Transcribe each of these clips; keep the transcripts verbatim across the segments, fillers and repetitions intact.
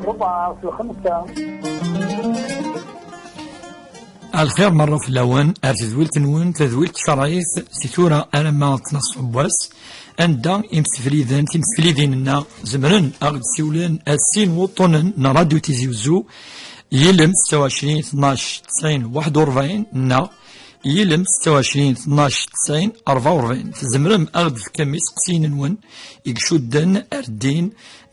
Rebɛa s lxemsa. Lxir merra fell-awen, ar tedwilt-nwen, tadwilt tcerɛit, si tura alamma d tnaṣ n wass, anda imsefliden, timseflidin-nneɣ zemren a ɣ-d-siwlen ar sin wuṭṭunen n Radio Tizi Uzzu, yilem setta u ɛecrin tnac tesɛin waḥed u rebɛin neɣ yilem setta u ɛecrin tnac tesɛin rebɛa u rebɛin. Tzemrem a ɣ-d-tefkem iseqsiyen-nwen i icudden ar ddin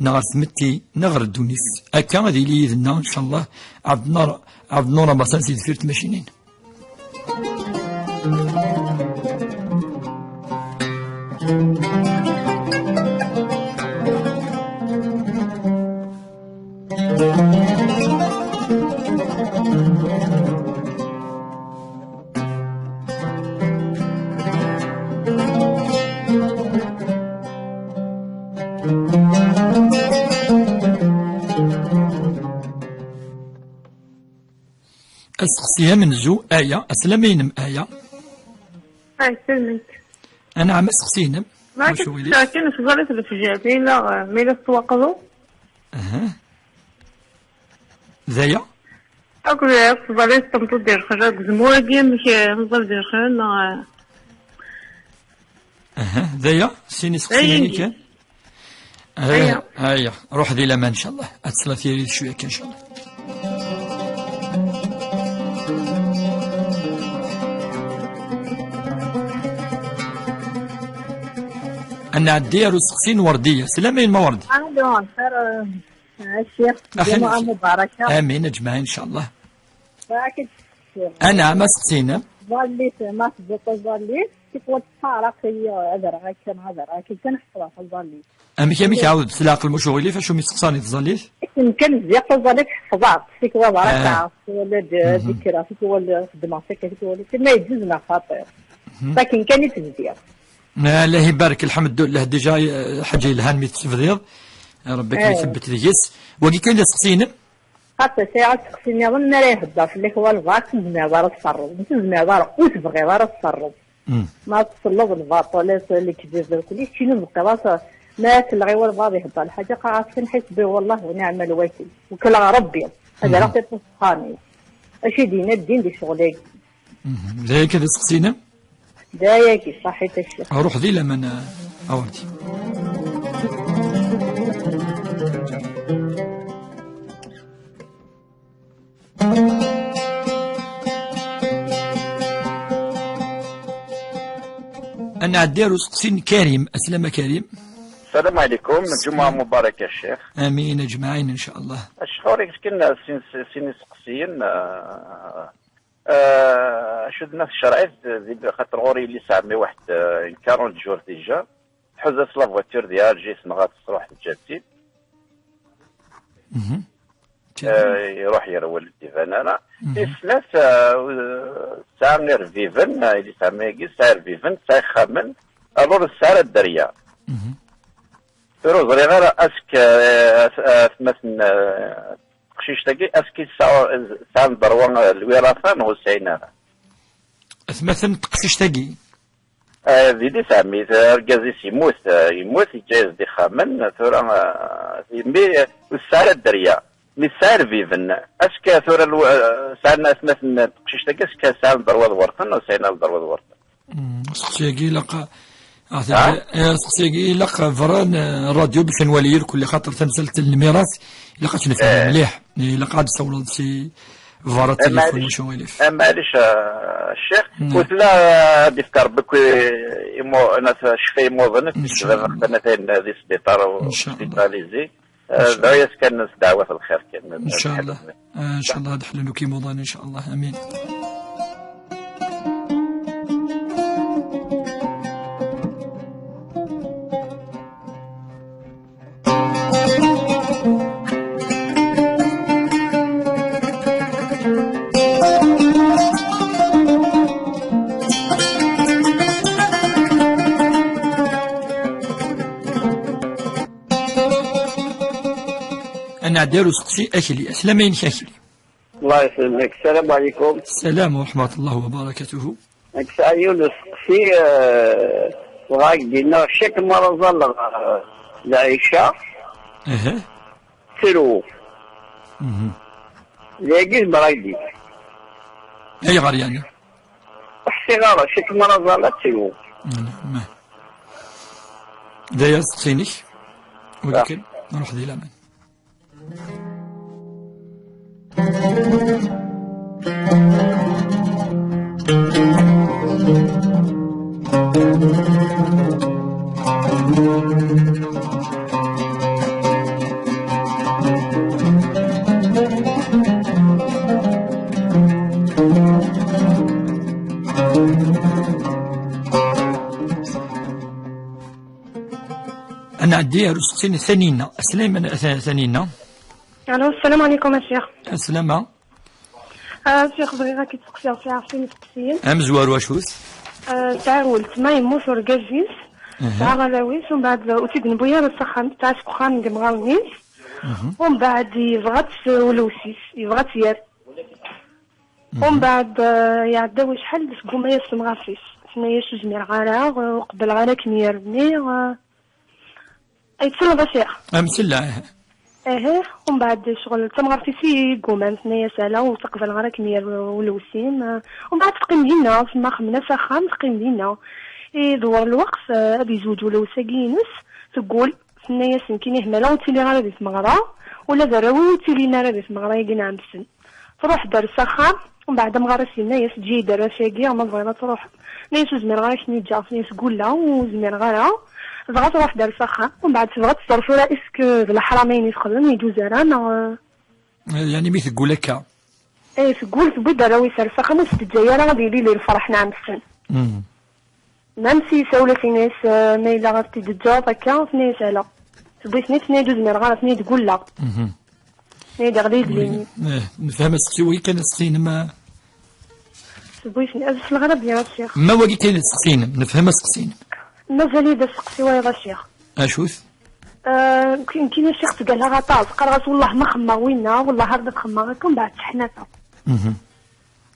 neɣ ar tmetti neɣ ar ddunit. Akka ad yili yid-nneɣ, ncallah, Ɛebdnur, Ɛebdnur Amasan si deffir tmacinin. Aseqsi amenzu, aya, aslam-inem, aya. Ay, selment. Anɛam, aseqsi-inem. Ma Wacu wili? Sakin, tẓallit lefjer, mi la, mi la tettwaqḍu. Aha. D aya? Akked tẓallit n tmeṭṭut di lxir, deg uzemmur-agi, amek, eh, tẓallit di lxir, neɣ, eh? Aha, d aya? Sin iseqsiyen kan? Aya. Aya, ruḥ di laman, ncallah. Ad tesla tiririt cwiya kan, ncallah. Ad nɛeddi ar useqsi n Werdiya. Slam-ayen ma Werdiya. Alo, xir, eh, a Ccix, Axi, Ǧumuɛa mubaraka. Amin, aǧmaɛin, ncallah. Barak. Anɛam, aseqsi-inem? Ẓallit, ma tebdiḍ taẓallit, tikwal tettɛeraq-iyi ad rreɣ akka, ad rreɣ akka, kan ḥefḍeɣ taẓallit. Amek, amek, ɛawdet s leɛqel, muc uɣilif, acu mi seqsan i tẓallit? Akken kan bdiɣ taẓallit ḥefḍeɣ-tt, tikwal ḍerreɣ, tikwal ad d-kkreɣ, tikwal xeddmeɣ-tt akka, tikwal akka, ma yeǧǧuz neɣ xaṭi. Akken kan i tt-bdiɣ. Ah, Allah ibarek, lḥemdullah, déjà, eh, ḥaǧa yelhan mi tt-tebdiḍ. Rebbi ad kem-ithebbet deg-s. Wagi kan d aseqsi-inem? Xaṭi, sɛiɣ aseqsi nniḍen, mi ara ihedder fell-ak walbeɛḍ, ur tezmireḍ ara ad tferreḍ. Ur tezmireḍ ara, ur tebɣiḍ ara ad tferreḍ. Ma tselleḍ lbaṭel, lekdeb, d kulli, keččini ur tebɣiḍ ara ad, ma telleɣ i walbeɛḍ ihedder lḥaǧa, qqareɣ-as kan ḥisbi wallah wa niɛmal wakil. Wekleɣ Rebbi. Ad rreɣ tiṭ-is s uxxam-is. Acu i d-yenna ddin di ccɣel-agi? D ayagi d aseqsi-inem? D ayagi, ṣaḥit a ccix. Ruḥ di laman, a Werdi. Ad nɛeddi ar useqsi n Karim. Aslama Karim. Salam ɛlikum, ǧumuɛa mubaraka a ccix. Amin, aǧmaɛin, ncallah. A ccix, ɣur-i kan sin, sin iseqsiyen, eh, Eh, acu d-nna tcerɛit di, xaṭer ɣur-i yelli-s ɛemmi waḥed, eh, une quarante jours déjà. Tḥuza-s la voiture di Alger, tenɣa-tt, truḥ teǧǧa-tt-id. Eh, iruḥ yerwel, ur d-iban ara. Tis snat, eh, tesɛa irbiben, eh, yelli-s ɛemmi-agi tesɛa irbiben, tesɛa ixxamen. Alors, tesɛa ara dderya. Tura ur ẓriɣ ara, est-ce que, eh, at-, atmaten, eh, teqcict-agi, est-ce que tesɛa, sɛan ddrewa, eh, lwirata neɣ ur sɛin ara? Atmaten n teqcict-agi? Eh, d yelli-s ɛemmi, argaz-is yemmut, eh, yemmut, yeǧǧa-yas-d ixxamen, tura, eh, mi, eh, ur tesɛi ara dderya, mi tesɛa irbiben, est-ce que tura lw-, eh, sɛan atmaten n teqcict-agi, est-ce que sɛan ddrewa ad werten neɣ ur sɛin ara ddrewa ad werten? Mm, aseqsi-agi ilaq, ah, eh, aseqsi-agi ilaq berra n, eh, rradyu bac nwali irkelli, xaṭer tamsalt n lmiras ilaq ad tt-nefhem mliḥ. Ilaq ad d-tawleḍ si berra tilifun, macu ilif. Eh, maɛlic, eh, ccix, ur tella, eh, ad d-ifk Rebbi akk i, imu-, nas-, ccfa imuḍen, ncallah. Atan di sbiṭar, hospitalisé. Eh, dɛu-yas kan s ddeɛwat n lxir kan. Ncallah. Eh, ncallah ad ḥlun akk imuḍan, ncallah. Amin. Ad nɛeddi ar useqsi akli. Aslama-inek akli. Allah yesselmek. Salam ɛlikum. Salam wa rahmatullah wa barakatuhu. Nekk sɛiɣ yiwen useqsi, eh, bɣiɣ ad k-d-iniɣ, cak mi ara ẓalleɣ, eh, lɛica, aha, ttruɣ. Mhm. Dagi zemreɣ ad yi-d-yefk. Ayɣer yeɛni? Ur ḥṣiɣ ara, ciṭ mara ẓallat seg-u. Naɛam. D aya asteqsi-inek? Walakin, ruḥ di laman. Ad nɛeddi ar usteqsi n Tanina. Slayman, Ta-, Tanina. Alo, السلام عليكم a Ccix. Aslama. A Ccix, bɣiɣ ad k-id-seqsiɣ ɣef sin iseqsiyen. Amezwaru acu-t? Ah, tesɛa weltma yemmut urgaz-is, aha, tesɛa arraw-is, umbeɛd ur tt-id-newwi ara s axxam, tesɛa-tt deg uxxam n yemɣaren-is, mhm, umbeɛd yebɣa-tt ulews-is, yebɣa-tt yir. Mhm. Umbeɛd, ah, iɛedda wacḥal, tesguma-yas temɣart-is, tenna-yas ur zmireɣ ara, ur qebbleɣ ara akken yir-nni, ah, Ay, tselleḍ a Ccix? Amsella, ih. Ih, umbeɛd ccɣel d tamɣart-is i yegguman, tenna-yas ala, ur tt-qbileɣ ara akken yir ulews-im. Umbeɛd teqqim dinna, temma xemmen-as axxam, teqqim dinna. Idewwer lweqt, eh, ad yezweǧ ulews-agi-ines, teggul, tenna-yas nekkini hmaleɣ ur ttiliɣ ara di tmeɣra, ula d arraw-iw ur ttilin ara di tmeɣra-agi n Ɛemsen. Truḥ-d ar s axxam, umbeɛd amɣar-is yenna-yas, eǧǧ-iyi-d arrac-agi, ma tebɣiḍ ad truḥeḍ. Tenna-yas, ur zmireɣ ara ad ken-ǧǧeɣ. Tenna-yas, ggulleɣ, ur zmireɣ ara. Dɣa truḥ-d ar s axxam, umbeɛd tebɣa ad tẓer tura, est-ce que d leḥram ayen i texdem, yeǧuz ara, neɣ? Eh, yeɛni mi teggul akka? Eh, teggul, tewwi-d arraw-is ar s axxam, ur s-teǧǧa ara ad yili di lferḥ n Ɛemsen. Mm. Même si yessawel-as, yenna-yas, eh, ma yella ad t-id-teǧǧeḍ akka, tenna-yas ala. Tewwi-ten-id, tenna-yas ur zmireɣ ara, tenna-yas ggulleɣ. Mhm. Tenna-yas ɣli-d limi. Eh, nefhem aseqsi wagi kan aseqsi-inem, ah. Tewwi-ten-id, ad sleɣ ara bien a Ccix. Ma wagi kan aseqsi-inem, nefhem aseqsi-inem. Mazal-iyi d aseqsi wayeḍ a Ccix. Acu-t? Eh, nekkini a Ccix ttgallaɣ aṭas, qqareɣ-as wellah ma xemmeɣ winna, wellah ar d xemmeɣ akka, mbeɛd seḥnateɣ. Mhm.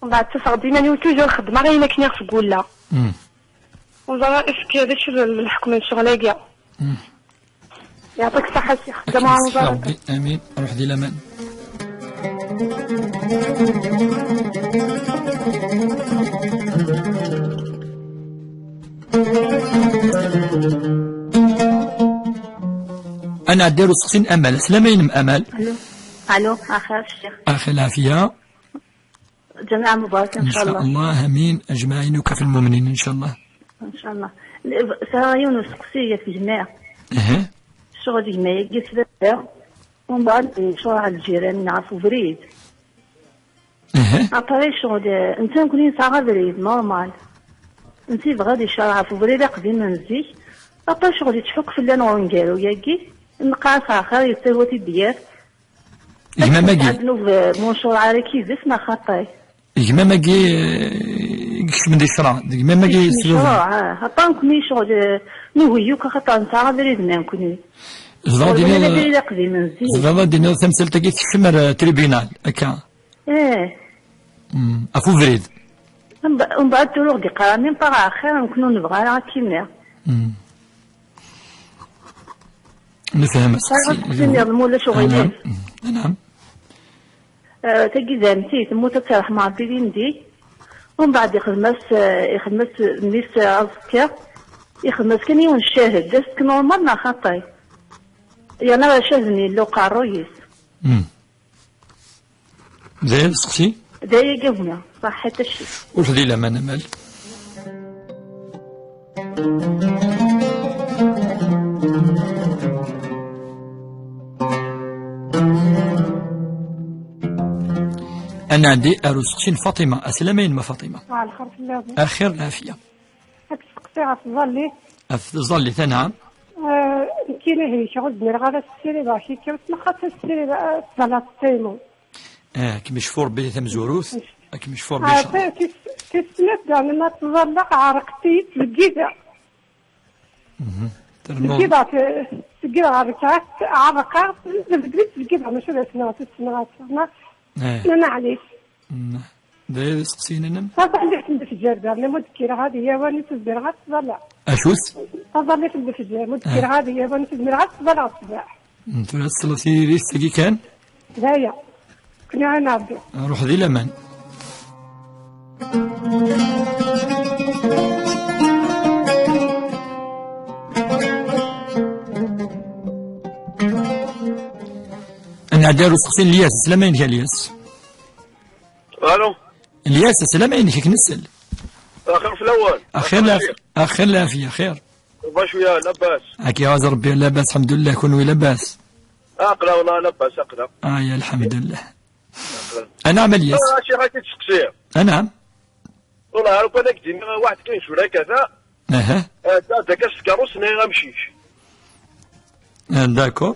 Mbeɛd ttafeɣ-d iman-iw toujours xeddmeɣ ayen akken i ɣef ggulla. Mm. Ur ẓriɣ est-ce que d acu d lḥekm n ccɣel-agi. Mm. Yeɛṭik ṣṣeḥḥa a Ccix. Ǧǧameɣ Amin, mubarak. Rabbi, amin. Ruḥ di laman. Ad nɛeddi ar useqsi n Amal. Aslama-inem Amal. Alo. Alo, axir a Ccix. Axir lɛafiya. جمعة مباركة إن شاء الله. إن شاء الله، آمين. أجمعين وكافي المؤمنين إن شاء الله. إن شاء الله. Sɛiɣ yiwen useqsi ɣef gma. Aha. Ccɣel gma-agi s baba, umbeɛd ncureɛ lǧiran ɣef ubrid. Aha. Après ccɣel, netta nekkni nesɛa abrid normal. Netta yebɣa ad icureɛ ɣef ubrid aqdim n zik. Après ccɣel yettḥukk fell-aneɣ ungaru-agi, nqas axir yettawi-t-id yir. Gma-m-agi. Ad nub, eh, muncur ara k-ides neɣ xaṭi? Gma-m-agi, eh, i ikecmen di ccṛeɛ, d gma-m-agi. Ikecmen s ccṛeɛ, ah, xaṭi nekkni ccɣel, eh, nugi yakk, xaṭi nesɛa abrid nekkni. Tebɣiḍ ad d-tiniḍ, abrid aqdim n zik. Tebɣiḍ ad d-tiniḍ tamsalt-agi tekcem ar, eh, tribunal, akka? Eh. Mm, ɣef ubrid. Mbe-, mbeɛd tura ur ɣ-d-iqqar ara, même pas axir, nekkni ur nebɣi ara akkenni. Mm. Nefhem. Bɣiɣ ad s-iniɣ, ma ulac uɣilif. Anɛam. Anɛam. Eh, tagi d ɛemti, temmut ad tt-yerḥem Ṛebbi dindin. Umbeɛd ixdem-as, eh, ixdem-as mmi-s, eh, aẓekka. Ixdem-as kan yiwen ccahd. Est-ce que normal neɣ xaṭi? Yerna ccahd-nni yella uqerruy-is. Mm. D aya lseqsi? D aya i gma, ṣaḥḥit a ccix. Ur telli laman Amal. Ad nɛeddi ar useqsi n Faṭima. Aslama-inem a Faṭima. Ah, lxir fell-awen. Axir lɛafiya. Ad k-steqsiɣ ɣef tẓallit. Ɣef tẓallit, anɛam. Eh, nekkini ihi ur zmireɣ ara ad ssirideɣ kikki, ur ttneɣ ad ssirideɣ, eh, tẓallit taymu. Eh, ad kem-icfu Rebbi tamezwarut, ad kem-icfu Rebbi, ah, inchallah. Tis, tis snat, daɣen ma ttẓallaɣ, ɛerqent-iyi, ttbeggideɣ. Mhm. Ternuḍ. Ttbeggideɣ, eh, ttbeggideɣ ɣer lkɛa, ɛerqeɣ, tbeddel ttbeggideɣ, maca d ass-nneɣ, tis snat, ma, eh, ma maɛlic. Mm. D aya d aseqsi-nnem? Taẓallit n lefjer, daɣen ma ur d-kkireɣ ad iyi-awani, ur zmireɣ ad ttẓallaɣ. Acu-t? Taẓallit n lefjer, ma ur d-kkireɣ ad iyi-awani, ur zmireɣ ad ttẓallaɣ ṣṣbeḥ. Mm, tura tesleḍ tiririt-agi kan? D aya. Kniɛan Ɛebdu. Ruḥ di laman. Ad nɛeddi ar usteqsi n Lyas. Slama-inek a Lyas. Alo. Lyas, slama-inek, ad k-nsel. Axir fell-awen. Axir lɛaf-, axir lɛafya, xir. Rebba cwiya, labas. Ak iɛaz Rebbi, labas, lḥemdullah, kunwi labas? Aqla, wallah, labas, aqla. Aya, lḥemdullah. Aqla. Anɛam a Lyas. Ah, a Ccix, ad k-id-seqsiɣ. Anɛam. Wallah, ar ukan ad k-d-iniɣ waḥed kan tura akka da. Aha. Ah, da, da, kan s tkeṛṛust, nniɣ amcic. Ah, d'accord.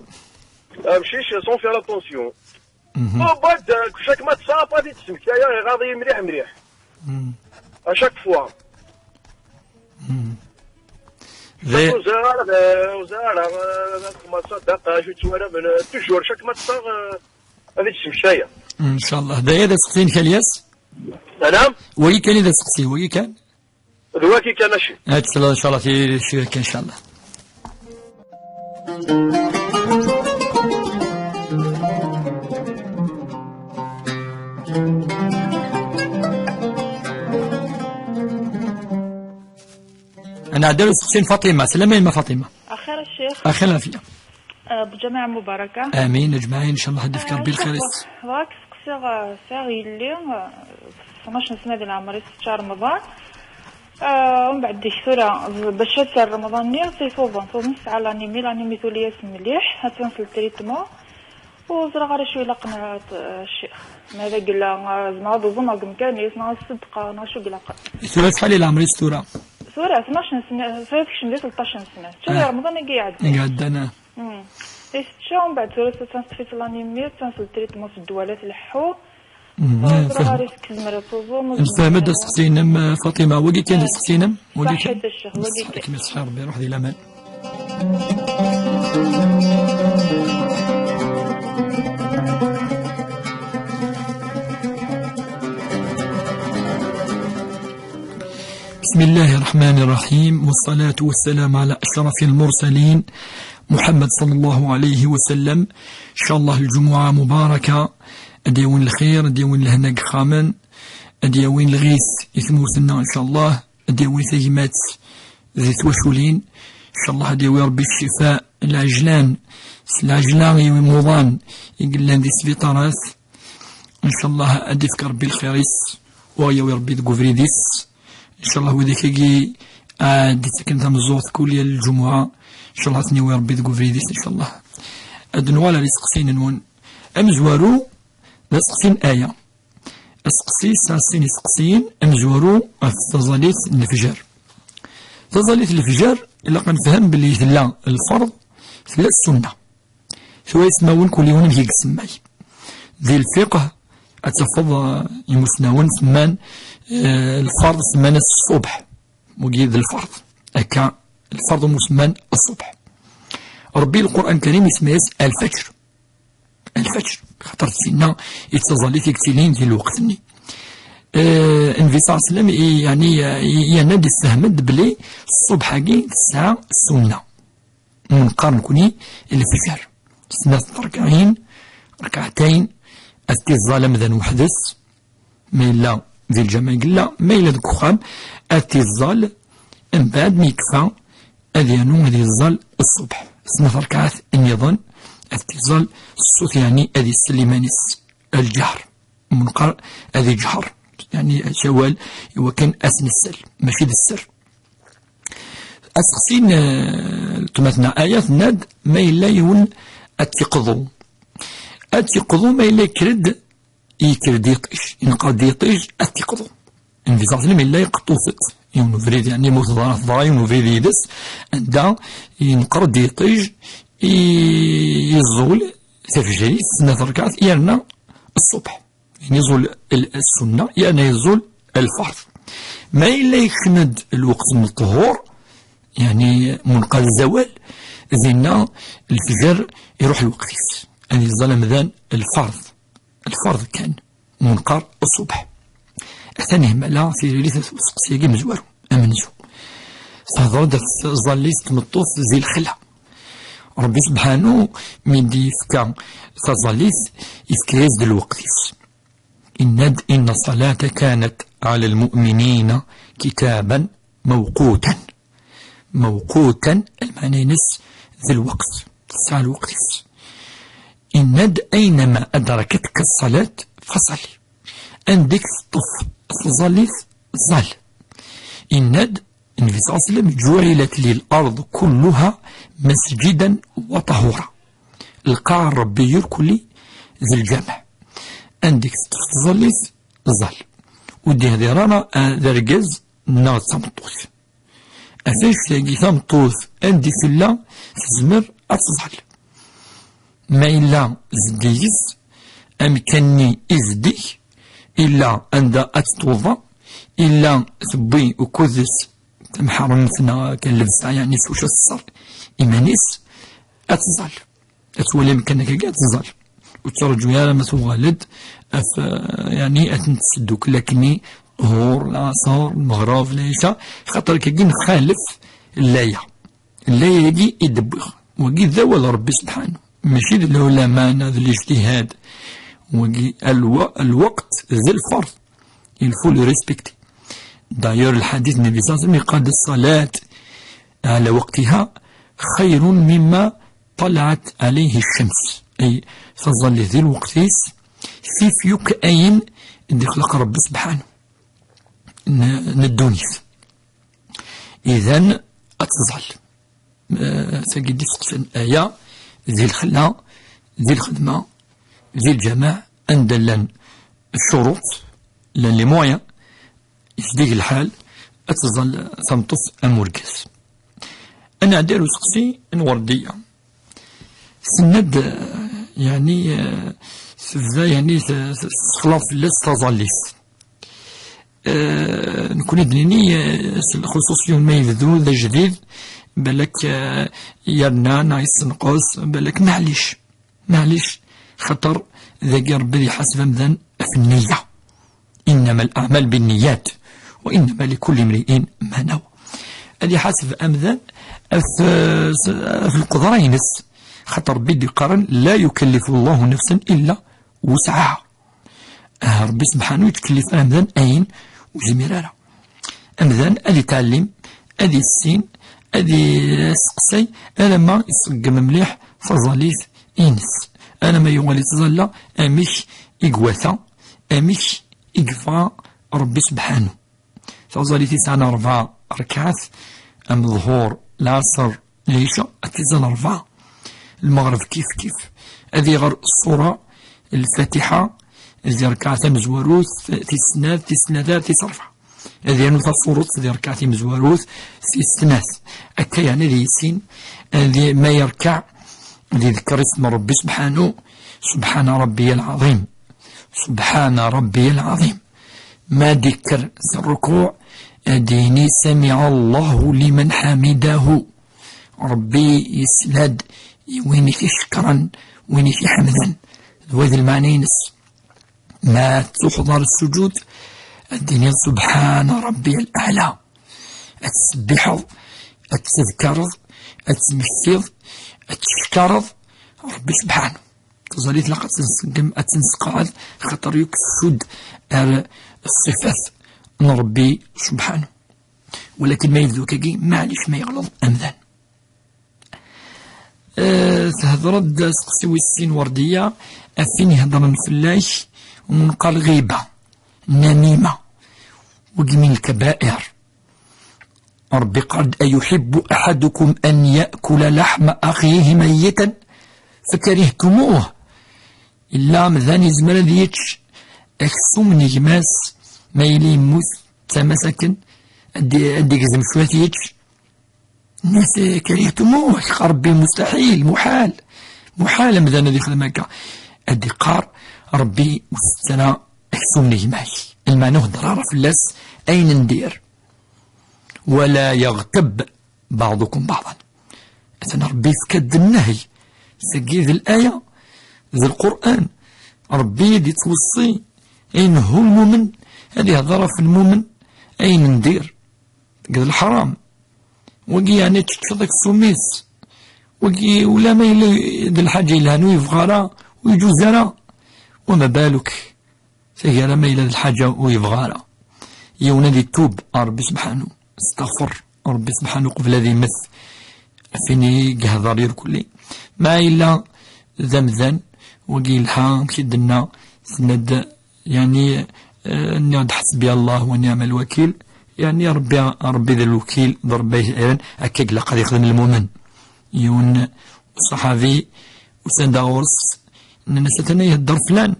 Amcic, sans faire attention. Mhm. Bon, bon, de, chaque match, ça, pas vite, c'est ça, il regarde, il me dit, Mhm. À chaque fois. Mhm. Chaque fois, euh, euh, euh, euh, comment ça, d'accord, je suis, euh, toujours, chaque match, ça, euh, avec ce chien. Inchallah. D aya d aseqsi-inek a Lyas? Salam. Wagi kan i d aseqsi, wagi kan. D wagi kan, a Ccix. Ad tesleḍ, inchallah, ti-, tirga, inchallah. Ad nɛeddi ar useqsi n Faṭima. Slama-inek a Faṭima. Axir a Ccix. Axir lɛafya. Ah, bǧamaɛ mubaraka. Amin, ajmaɛin, inchallah, ad d-ifk Rebbi lxir-is. Ɣak seqsiɣ, ah, sɛiɣ yelli, ah, tnac n sna di leɛmer-is tečča Remḍan. Ah, umbeɛd dik tura, bac ad terr Remḍan-nni, si tuḍen, tuḍen tesɛa l'anémie, l'anémie tuli-as mliḥ, attan s le traitement. Ur ẓriɣ ara acu ilaqen, ah, a Ccix. Ma d agella, ah, zemreɣ ad uẓumeɣ deg umkan-is, neɣ ad ṣeddqeɣ, neɣ acu ilaqen. Tura acḥal i leɛmer-is tura? Tura tnac n sna, tura tekcem di tleṭṭac n sna. Tečča di Remḍan-agi iɛeddan. Iɛeddan, ah. Hmm. Tečča, umbeɛd tura teṭṭef-itt l'anémie, teṭṭef-itt le traitement s ddwa la tleḥḥu. Hmm, ur ẓriɣ ara amek tezmer ad tuẓum, ur tezmer ara. Nefhem-d aseqsi-inem, eh, Faṭima. Wagi kan d aseqsi-inem? Wagi kan? Ṣaḥit a Ccix, wagi kan. Ṣaḥit, ṣaḥit, Rebbi iruḥ di laman. بسم الله الرحمن الرحيم، والصلاة والسلام على أشرف المرسلين محمد صلى الله عليه وسلم. إن شاء الله الجمعة مباركة. Ad d-yawin lxir, ad d-yawin lehna deg yexxamen, ad d-yawin lɣis i tmurt-nneɣ, إن شاء الله. Ad d-yawi tagmat di twaculin. إن شاء الله ad d-yawi Rebbi ccfa lɛejlan s lɛejla i yimuḍan i yellan di sbiṭarat. إن شاء الله ad d-ifk Rebbi lxir-is, u ad yawi Rebbi deg ubrid-is. إن شاء الله widak-agi ad d-ittaken tameẓẓuɣt kul yal lǧumuɛa, إن شاء الله ad ten-yawi Rebbi deg ubrid-is, إن شاء الله. Ad nuɣal ar iseqsiyen-nwen. Amezwaru d aseqsi n aya. Aseqsi yesɛa sin iseqsiyen, amezwaru ɣef taẓallit n lefjer. Taẓallit n lefjer, ilaq ad nefhem belli tella lferḍ, tella ssunna. Tura ismawen kul yiwen amek i yessemmay. Di lfiqh, ad tafeḍ, eh, imusnawen semman, eh, lferḍ semman-as ṣṣubḥ. Wagi d lferḍ. Akka, lferḍ umi semman ṣṣubḥ. Rebbi Lqur'an Karim isemma-yas lfajr. Lfajr, xaṭer d tinna i d taẓallit i yettilin di lweqt-nni. Eh, Nnbi ṣalla Llahu ɛalayhi wa sallam, i, yeɛni, i, yerna-d yessefhem-d belli ṣṣubḥ-agi tesɛa ssunna. Neqqar nekni lefjer, snat terkaɛin, rekɛatayn, ad t-iẓẓal amdan weḥd-s, ma yella di lǧameɛ i yella, ma yella deg uxxam, ad t-iẓẓal, mbeɛd mi yekfa, ad yernu ad iẓẓal ṣṣubḥ. Snat rekɛat nniḍen, ad t-iẓẓal s ṣṣut, yeɛni ad isell iman-is, lǧehr. Neqqar ad iǧher, yeɛni s awal, iwakken ad s-nessel, mačči d sser. Aseqsi n, eh, weltma-tneɣ Aya, tenna-d ma yella yiwen ad t-iqḍu. Ad t-iqḍu ma yella yekker-d, yekker-d yiṭij, yenqer-d yiṭij, ad t-iqḍu. Nnbi ṣalla Llahu ɛalayhi wa sallam yella iqeṭṭu-t-id yiwen ubrid, yeɛni ma ur teḍra, teḍra yiwen ubrid yid-s, anda yenqer-d yiṭij, i, yeẓẓul tafejrit, snat rekɛat, yerna ṣṣubḥ. Yeẓẓul l-, ssunna, yerna yeẓẓul lferḍ. Ma yella yekcem-d lweqt n ṭṭhur, yeɛni munqad zzawal, dinna lefjer iruḥ lweqt-is. Ad iẓẓal amdan lferḍ. Lferḍ kan, munqar ṣṣubḥ. Atan ihmala tiririt useqsi-agi amezwaru, amenzu. Tehder-d ɣef tẓallit n tmeṭṭut di lexla. Ṛebbi subḥanu mi d-yefka taẓallit, yefka-yas-d lweqt-is. Inna-d: إن الصلاة كانت على المؤمنين كتابا موقوتا. Mewqutan, lmeɛna-ines d lweqt, tesɛa lweqt-is. Inna-d: أينما أدركتك الصلاة فصل. Anda i k-teṭṭef tẓallit, ẓal. Inna-d Nnbi صلى الله عليه وسلم: جعلت لي الأرض كلها مسجدا وطهورا. Lqaɛ n Ṛebbi irkelli d lǧameɛ. Anda i k-teṭṭef tẓallit, ẓal. Ur d-ihdir ara, ah, d argaz neɣ d tameṭṭut. Ɣef annect-agi, tameṭṭut anda i tella tezmer ad tẓal. Ma yella zeddig-s, amkan-nni i zeddig, illa anda ad tettwuḍa, illa tewwi ukud-s tamḥaremt neɣ kan llebsa, yeɛni s wacu ad teṣṣer iman-is, ad tẓal. Ad twali amkan akkagi, ad tẓal. Ur ttraǧu ara ma tuɣal-d af, yeɛni ad tent-tesseddukel akkenni, ṭhur, lɛaṣer, lmeɣreb, lɛica, xaṭer akkagi nxalef llaya. Llaya-agi i d-wwiɣ. Wagi d awal Ṛebbi subḥanu. Mačči d lɛulama neɣ d lijtihad. Wagi alwa-, lweqt d lferḍ. Il faut le respecter. D'ailleurs, lḥadit n Nnbi صلى الله عليه وسلم yeqqar-d: الصلاة على وقتها خير مما طلعت عليه الشمس. Ay, taẓallit di lweqt-is, tif yakk ayen d-ixleq Ṛebbi subḥanu n, n ddunit. Idan, ad tẓal. Eh, tagi d iseqsan aya, di lxella, di lxedma, di lǧameɛ, anda llan ccuruṭ, llan les moyens, yezdig lḥal, ad tẓal tameṭṭut am urgaz. Ad nɛeddi ar useqsi n Werdiya. Tenna-d, eh, yeɛni, eh, tebda, yeɛni, t-, t-, tessexlaḍ fell-as taẓallit. Eh, nekkni ad d-nini, eh, s lxuṣuṣ yiwen ma yebdu d ajdid, balak, eh, yerna neɣ yessenqes, balak maɛlic. Maɛlic, xaṭer dagi Ṛebbi ad iḥaseb amdan ɣef nniya. إنما الأعمال بالنيات وإنما لكل امرئ ما نوى. Ad iḥaseb amdan ɣef, ɣef lqedra-ines, xaṭer Ṛebbi d-iqqaren: لا يكلف الله نفسا إلا وسعها. Ah, Ṛebbi subḥanu yettkellif amdan ayen ur yezmir ara. Amdan ad itɛellim, ad issin, ad iseqsay, alamma iṣeggem mliḥ taẓallit-ines. Alamma yuɣal ittẓalla amek i iwata, amek i yebɣa Ṛebbi subḥanu. Taẓallit yesɛan ṛebɛa rrekɛat, am ḍhur, lɛaṣer, lɛica, ad tt-iẓẓal ṛebɛa. Lmeɣreb kif kif. Ad iɣer ṣṣura, Lfatiḥa, di rrekɛa tamezwarut, tis snat, tis tlata, tis ṛebɛa. Ad yernu taṣuṛut di rrekɛa timezwarut, tis snat. Akka yeɛni ad yissin, ad i-, ma yerkeɛ, ad iḍekkeṛ isem n Ṛebbi subḥanu, سبحان ربي العظيم. سبحان ربي العظيم. Ma d-ikker s rrukuɛ, ad d-yini: سمع الله لمن حمده. Ṛebbi yesla-d i win i t-icekkren, win i t-iḥemden. D wa d lmeɛna-ines. Ma d-tuḥḍer ssuǧud, ad d-tiniḍ: سبحان ربي الأعلى. Ad tettṣebbiḥeḍ, ad tettdekkareḍ, ad temmektiḍ, ad tcekkreḍ Ṛebbi subḥanu. Taẓallit ilaq ad tt-nṣeggem, ad tt-nesqeɛd, xaṭer yakk tcudd ar ṣṣifat n Ṛebbi subḥanu. Walakin ma yebdu akkagi, maɛlic ma yeɣleḍ amdan. Eh, tehder-d aseqsi wis sin Werdiya, ɣef win ihedren fell-ak, u nqal ɣiba, namima, wigi min lkabair. Ṛebbi iqqar-d: أيحب أحدكم أن يأكل لحم أخيه ميتا فكرهتموه. Yella amdan yezmer ad yečč aksum n gma-s ma yili yemmut d tama-s akken, ad d-, ad d-igzem cwiṭ yečč. Nniɣ-as: كرهتموه, iqqar Ṛebbi: مستحيل, muḥal. Muḥal amdan ad yexdem akka. Ad d-iqqar Ṛebbi: ur tett ara aksum n gma-k. Lmeɛna ur hedder ara fell-as ayen n dir. ولا يغتب بعضكم بعضا. Atan Ṛebbi yefka-d nnehyi. Tagi d laya, d Lqur'an. Ṛebbi ad yettweṣṣi, inehhu lmumen, ad ihder ɣef lmumen ayen n dir. Deg d leḥram. Wagi yeɛni teččeḍ aksum-is. Wagi, ula ma yella d lḥaǧa yelhan ur yebɣa ara, ur yeǧuz ara. Wama baluk, tagara ma yella d lḥaǧa ur yebɣa ara. Yiwen ad itub ar Ṛebbi subḥanu, istaɣfer Ṛebbi subḥanu qbel ad imet. Ɣef win i yehder irkelli. Ma yella d amdan, wagi yelha, amek i d-tenna, tenna-d, yeɛni, eh, nniɣ-d ḥesbi Allah wa niɛma lwakil, yeɛni Ṛebbi, Ṛebbi d lwekil, d Ṛebbi ay s-iɛiren, akka i ilaq ad yexdem lmumen. Yiwen uṣaḥabi usan-d ɣur-s, nnan-as: "Atan ihedder flan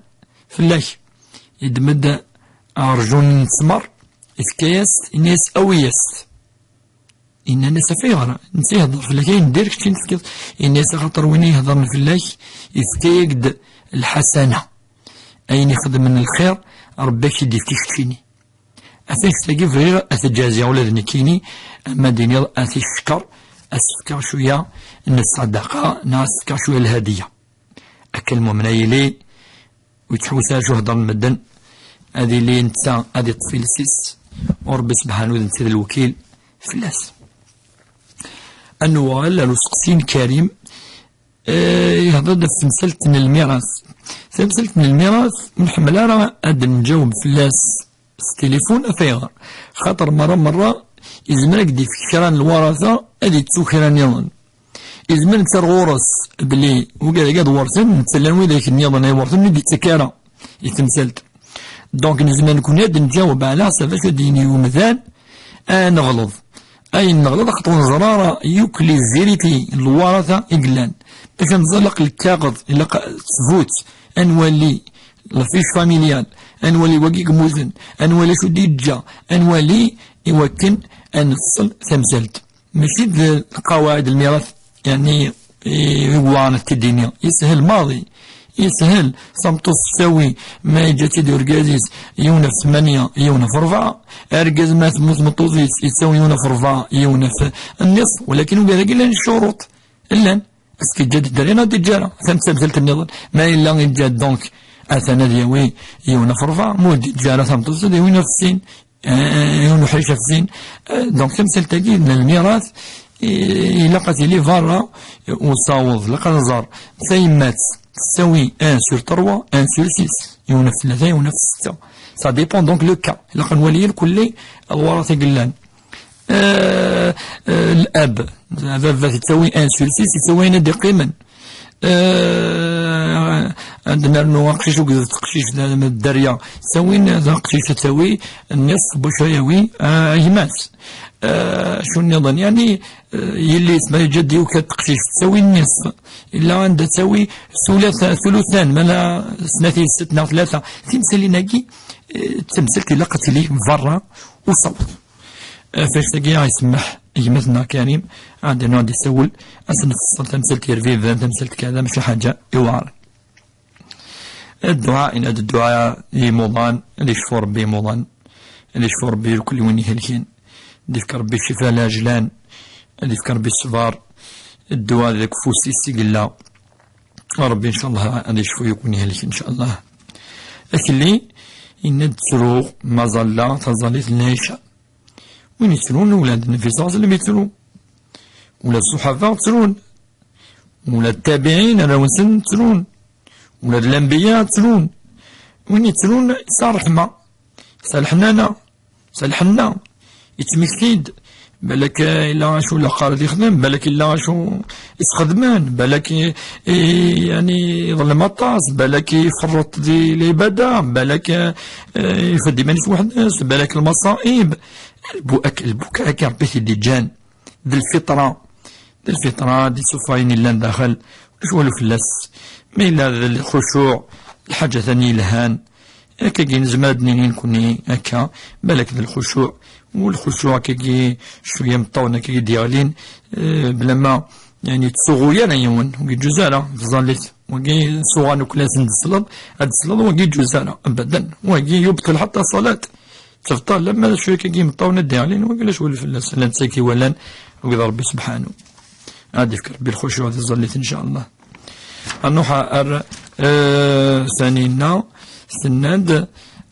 fell-ak." Yeddem-d aɣerjun n ttmer, yefka-yas-t, yenna-yas: "Awi-yas-t." Yenna-yas: "Af ayɣer? Netta ihedder fell-ak, ayen n diri kečč i n-tefkiḍ." Yenna-yas: "Axaṭer win i iheddren fell-ak, yefka-yak-d lḥasana. Ayen ixedmen lxir, Ṛebbi ad k-id-ifk i keččini." Atan kečč-agi bɣiɣ ad t-ǧaziɣ ula d nekkini, ama d-iniḍ ad t-icekkeṛ, ad s-fkeɣ cwiya n ṣṣadaqa, neɣ ad s-fkeɣ cwiya n lhadiya. Akka lmumen ad yili, ur yettḥewwis ara acu heddren medden, ad yili netta ad iṭṭef iles-is, u Ṛebbi subḥanu d netta i d lwekil fell-as. Ad nuɣal ar useqsi n Karim, eh, yehder-d ɣef temsalt n lmiras. Tamsalt n lmiras, ur nḥemmel ara ad d-nǧaweb fell-as s tilifun, af ayɣer? Xaṭer merra merra yezmer ad k-d-ifk kra n lwarata, ad ittu kra nniḍen. Yezmer netta ar ɣur-s belli wigad-agi ad werten, netta llan widak nniḍen ay werten ur d-ittak ara i temsalt. Donc nezmer nekni ad d-nǧaweb ɛla ḥsab acu ad d-yini umdan, ad neɣleḍ. Ayen neɣleḍ, axaṭer ur neẓri ara yakk les vérités, lwarata i yellan. Bac ad nẓer, ilaq lkaɣeḍ, ilaq ttbut, ad nwali la fiche familiale, ad nwali wagi yemmuten, ad nwali acu d-yeǧǧa, ad nwali i wakken ad nefṣel tamsalt. Mačči d lqawaɛid n lmirat, yeɛni, i, i yewɛer ad t-id-ini. Yeshel maḍi. Yeshel. Tameṭṭut tettawi, ma yeǧǧa-tt-id urgaz-is, yiwen ɣef tmanya, yiwen ɣef rebɛa. Argaz, ma temmut tmeṭṭut-is, yettawi yiwen ɣef rebɛa, yiwen ɣef nniṣf. Walakin wigad-agi llan ccuruṭ. Llan. Est-ce que yeǧǧa-d dderya neɣ ur d-yeǧǧa ara? Tamsalt nniḍen. Ma yella yeǧǧa-d, donc, atan ad yawi yiwen ɣef rebɛa. Ma ur d-yeǧǧa ara tameṭṭut, ad yawi yiwen ɣef sin. Eh, yiwen uḥric ɣef sin. Eh, donc, tamsalt-agi n lmirat, eh, ilaq ad tili berra usaweḍ. Ilaq ad nẓer tayemmat tettawi un sur trois, un sur six, yiwen ɣef tlata, yiwen ɣef setta. Ça dépend donc le cas. Ilaq ad nwali irkelli lwarata i yellan. Eh, eh, l'ab, baba yettawi un sur six, yettawi ayen ad d-iqqimen. Eh, ad nernu aqcic akked teqcict, d dderya. Ttawin taqcict, ad tawi nniṣf, bac ad yawi, eh, gma-s. Eh, acu nniḍen? Yeɛni, eh, yelli-s, ma yeǧǧa-d yiwet teqcict, ttawi nniṣf. Illa anda ttawi sulata, thuluthan, mala snat yesset neɣ tlata. Timsalin-agi, eh, d tamsalt ilaq ad tili berra usaweḍ. Eh, ɣef wannect-agi, ad isemmeḥ gma-tneɣ Karim, ad d-, ad d-isawel, ad s-nfeṣṣel tamsalt yerbiben, tamsalt kada, mačči ḥaǧa iweɛren. Dduɛa, yenna-d dduɛa i imuḍan, ad icfu Ṛebbi imuḍan, ad icfu Ṛebbi irkelli win ihelken, ad ifk Ṛebbi ccifa lɛejlan, ad ifk Ṛebbi ṣṣber. Dduɛa deg ufus-is i yella. Ṛebbi, ncallah, ad icfu yakk win ihelken, ncallah. Akelli, yenna-d ttruɣ, maẓalla, taẓallit n lɛica. Win ittrun, ula d Nnbi ṣalla Llahu ɛalayhi wa sallam ittru. Ula d ṣṣuḥaba ttrun. Ula d ttabiɛin, arraw-nsen ttrun. Ula d lanbiya ttrun. Win ittrun, yesɛa ṛṛeḥma. Yesɛa leḥnana. Yesɛa lḥenna. Yettmekti-d. Balak, eh, yella acu ilaq ara d-yexdem. Balak yella acu isxedmen. Balak, eh, eh, yeɛni, iḍellem aṭas. Balak iferreṭ di lɛibada. Balak, eh, eh, ifedd iman-is weḥd-s. Balak lmaṣaib. Lbu-, ak-, lbuka-agi Ṛebbi i t-id-iǧǧan d lfitra, d lfitra d isufayen yellan daxel, ulac walu fell-as. Ma yella d lxucuɛ, lḥaǧa-tani yelhan, akkagi nezmer ad d-nini nekni akka, balak d lxucuɛ, u lxucuɛ akkagi cwiya imeṭṭawen akkagi d-yeɣlin, eh, bla ma, yeɛni, ur yettsuɣu ara yiwen, ur yeǧǧuz ara, tẓallit. Wagi suɣan ukken ad sen-d-tesleḍ, ad d-tesleḍ, wagi ur yeǧǧuz ara, abadan. Wagi yubṭil ḥaṭa ṣṣalat. Tebṭel, lemmer d acu akka imeṭṭawen ad d-iɣlin, wagi ulac walu fell-as, llan ttaki walan, wagi d Ṛebbi subḥanu. Ad d-ifk Ṛebbi lxucuɛ di tẓallit, ncallah. Ad nruḥ ar, eh, Taninna, tenna-d,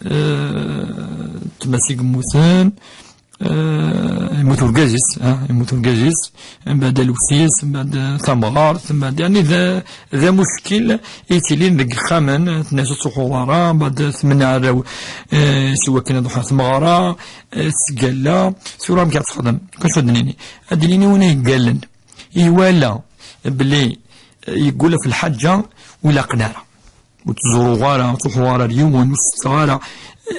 eh, tmas i yemmuten, Eh, yemmut urgaz-is, ah, yemmut urgaz-is, mbeɛd alwes-is, mbeɛd tamɣart, mbeɛd, yani, d, d amuckil i yettilin deg yexxamen, tenna-as ur ttruḥuḍ ara, mbeɛd temneɛ arraw, eh, s wakken ad ruḥen ɣer tmeɣra, eh, tettgalla, tura amek ad texdem? Acu ad d-nini? Ad d-nini win ay yeggallen, iwala belli, eh, yeggul ɣef lḥaǧa ur ilaqen ara. Ur ttzuruɣ ara, ur ttruḥuɣ ara ar yiwen, ur setteɣ ara.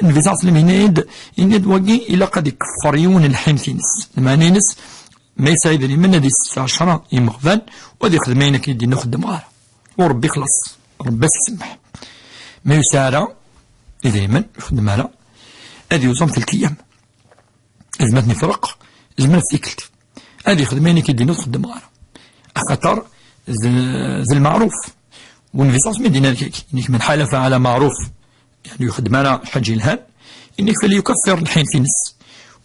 Nnbi ṣalla Llahu ɛalayhi wa sallam yenna-d, yenna-d wagi ilaq ad ikeffer yiwen n lḥimt-ines. Lmeɛna-ines, ma yesɛa idrimen ad isett ɛecṛa imeɣban, u ad ixdem ayen akken i d-yenna ur xeddmeɣ ara. U Ṛebbi xlaṣ, Ṛebbi ad s-isemmeḥ. Ma yesɛa ara idrimen, ur xeddem ara, ad yuẓam telkiyam. Izmer ad ten-ifreq, izmer ad t-ikelt. Ad ixdem ayen i k-id-yenna ur t-xeddmeɣ ara. Axaṭer d, d lmeɛruf. Nnbi ṣalla Llahu ɛalayhi wa sallam i d-yenna lkaki, inek من حلف على معروف, yani ur ixeddem ara lḥaǧa yelhan, inek فليكفر lḥimt-ines,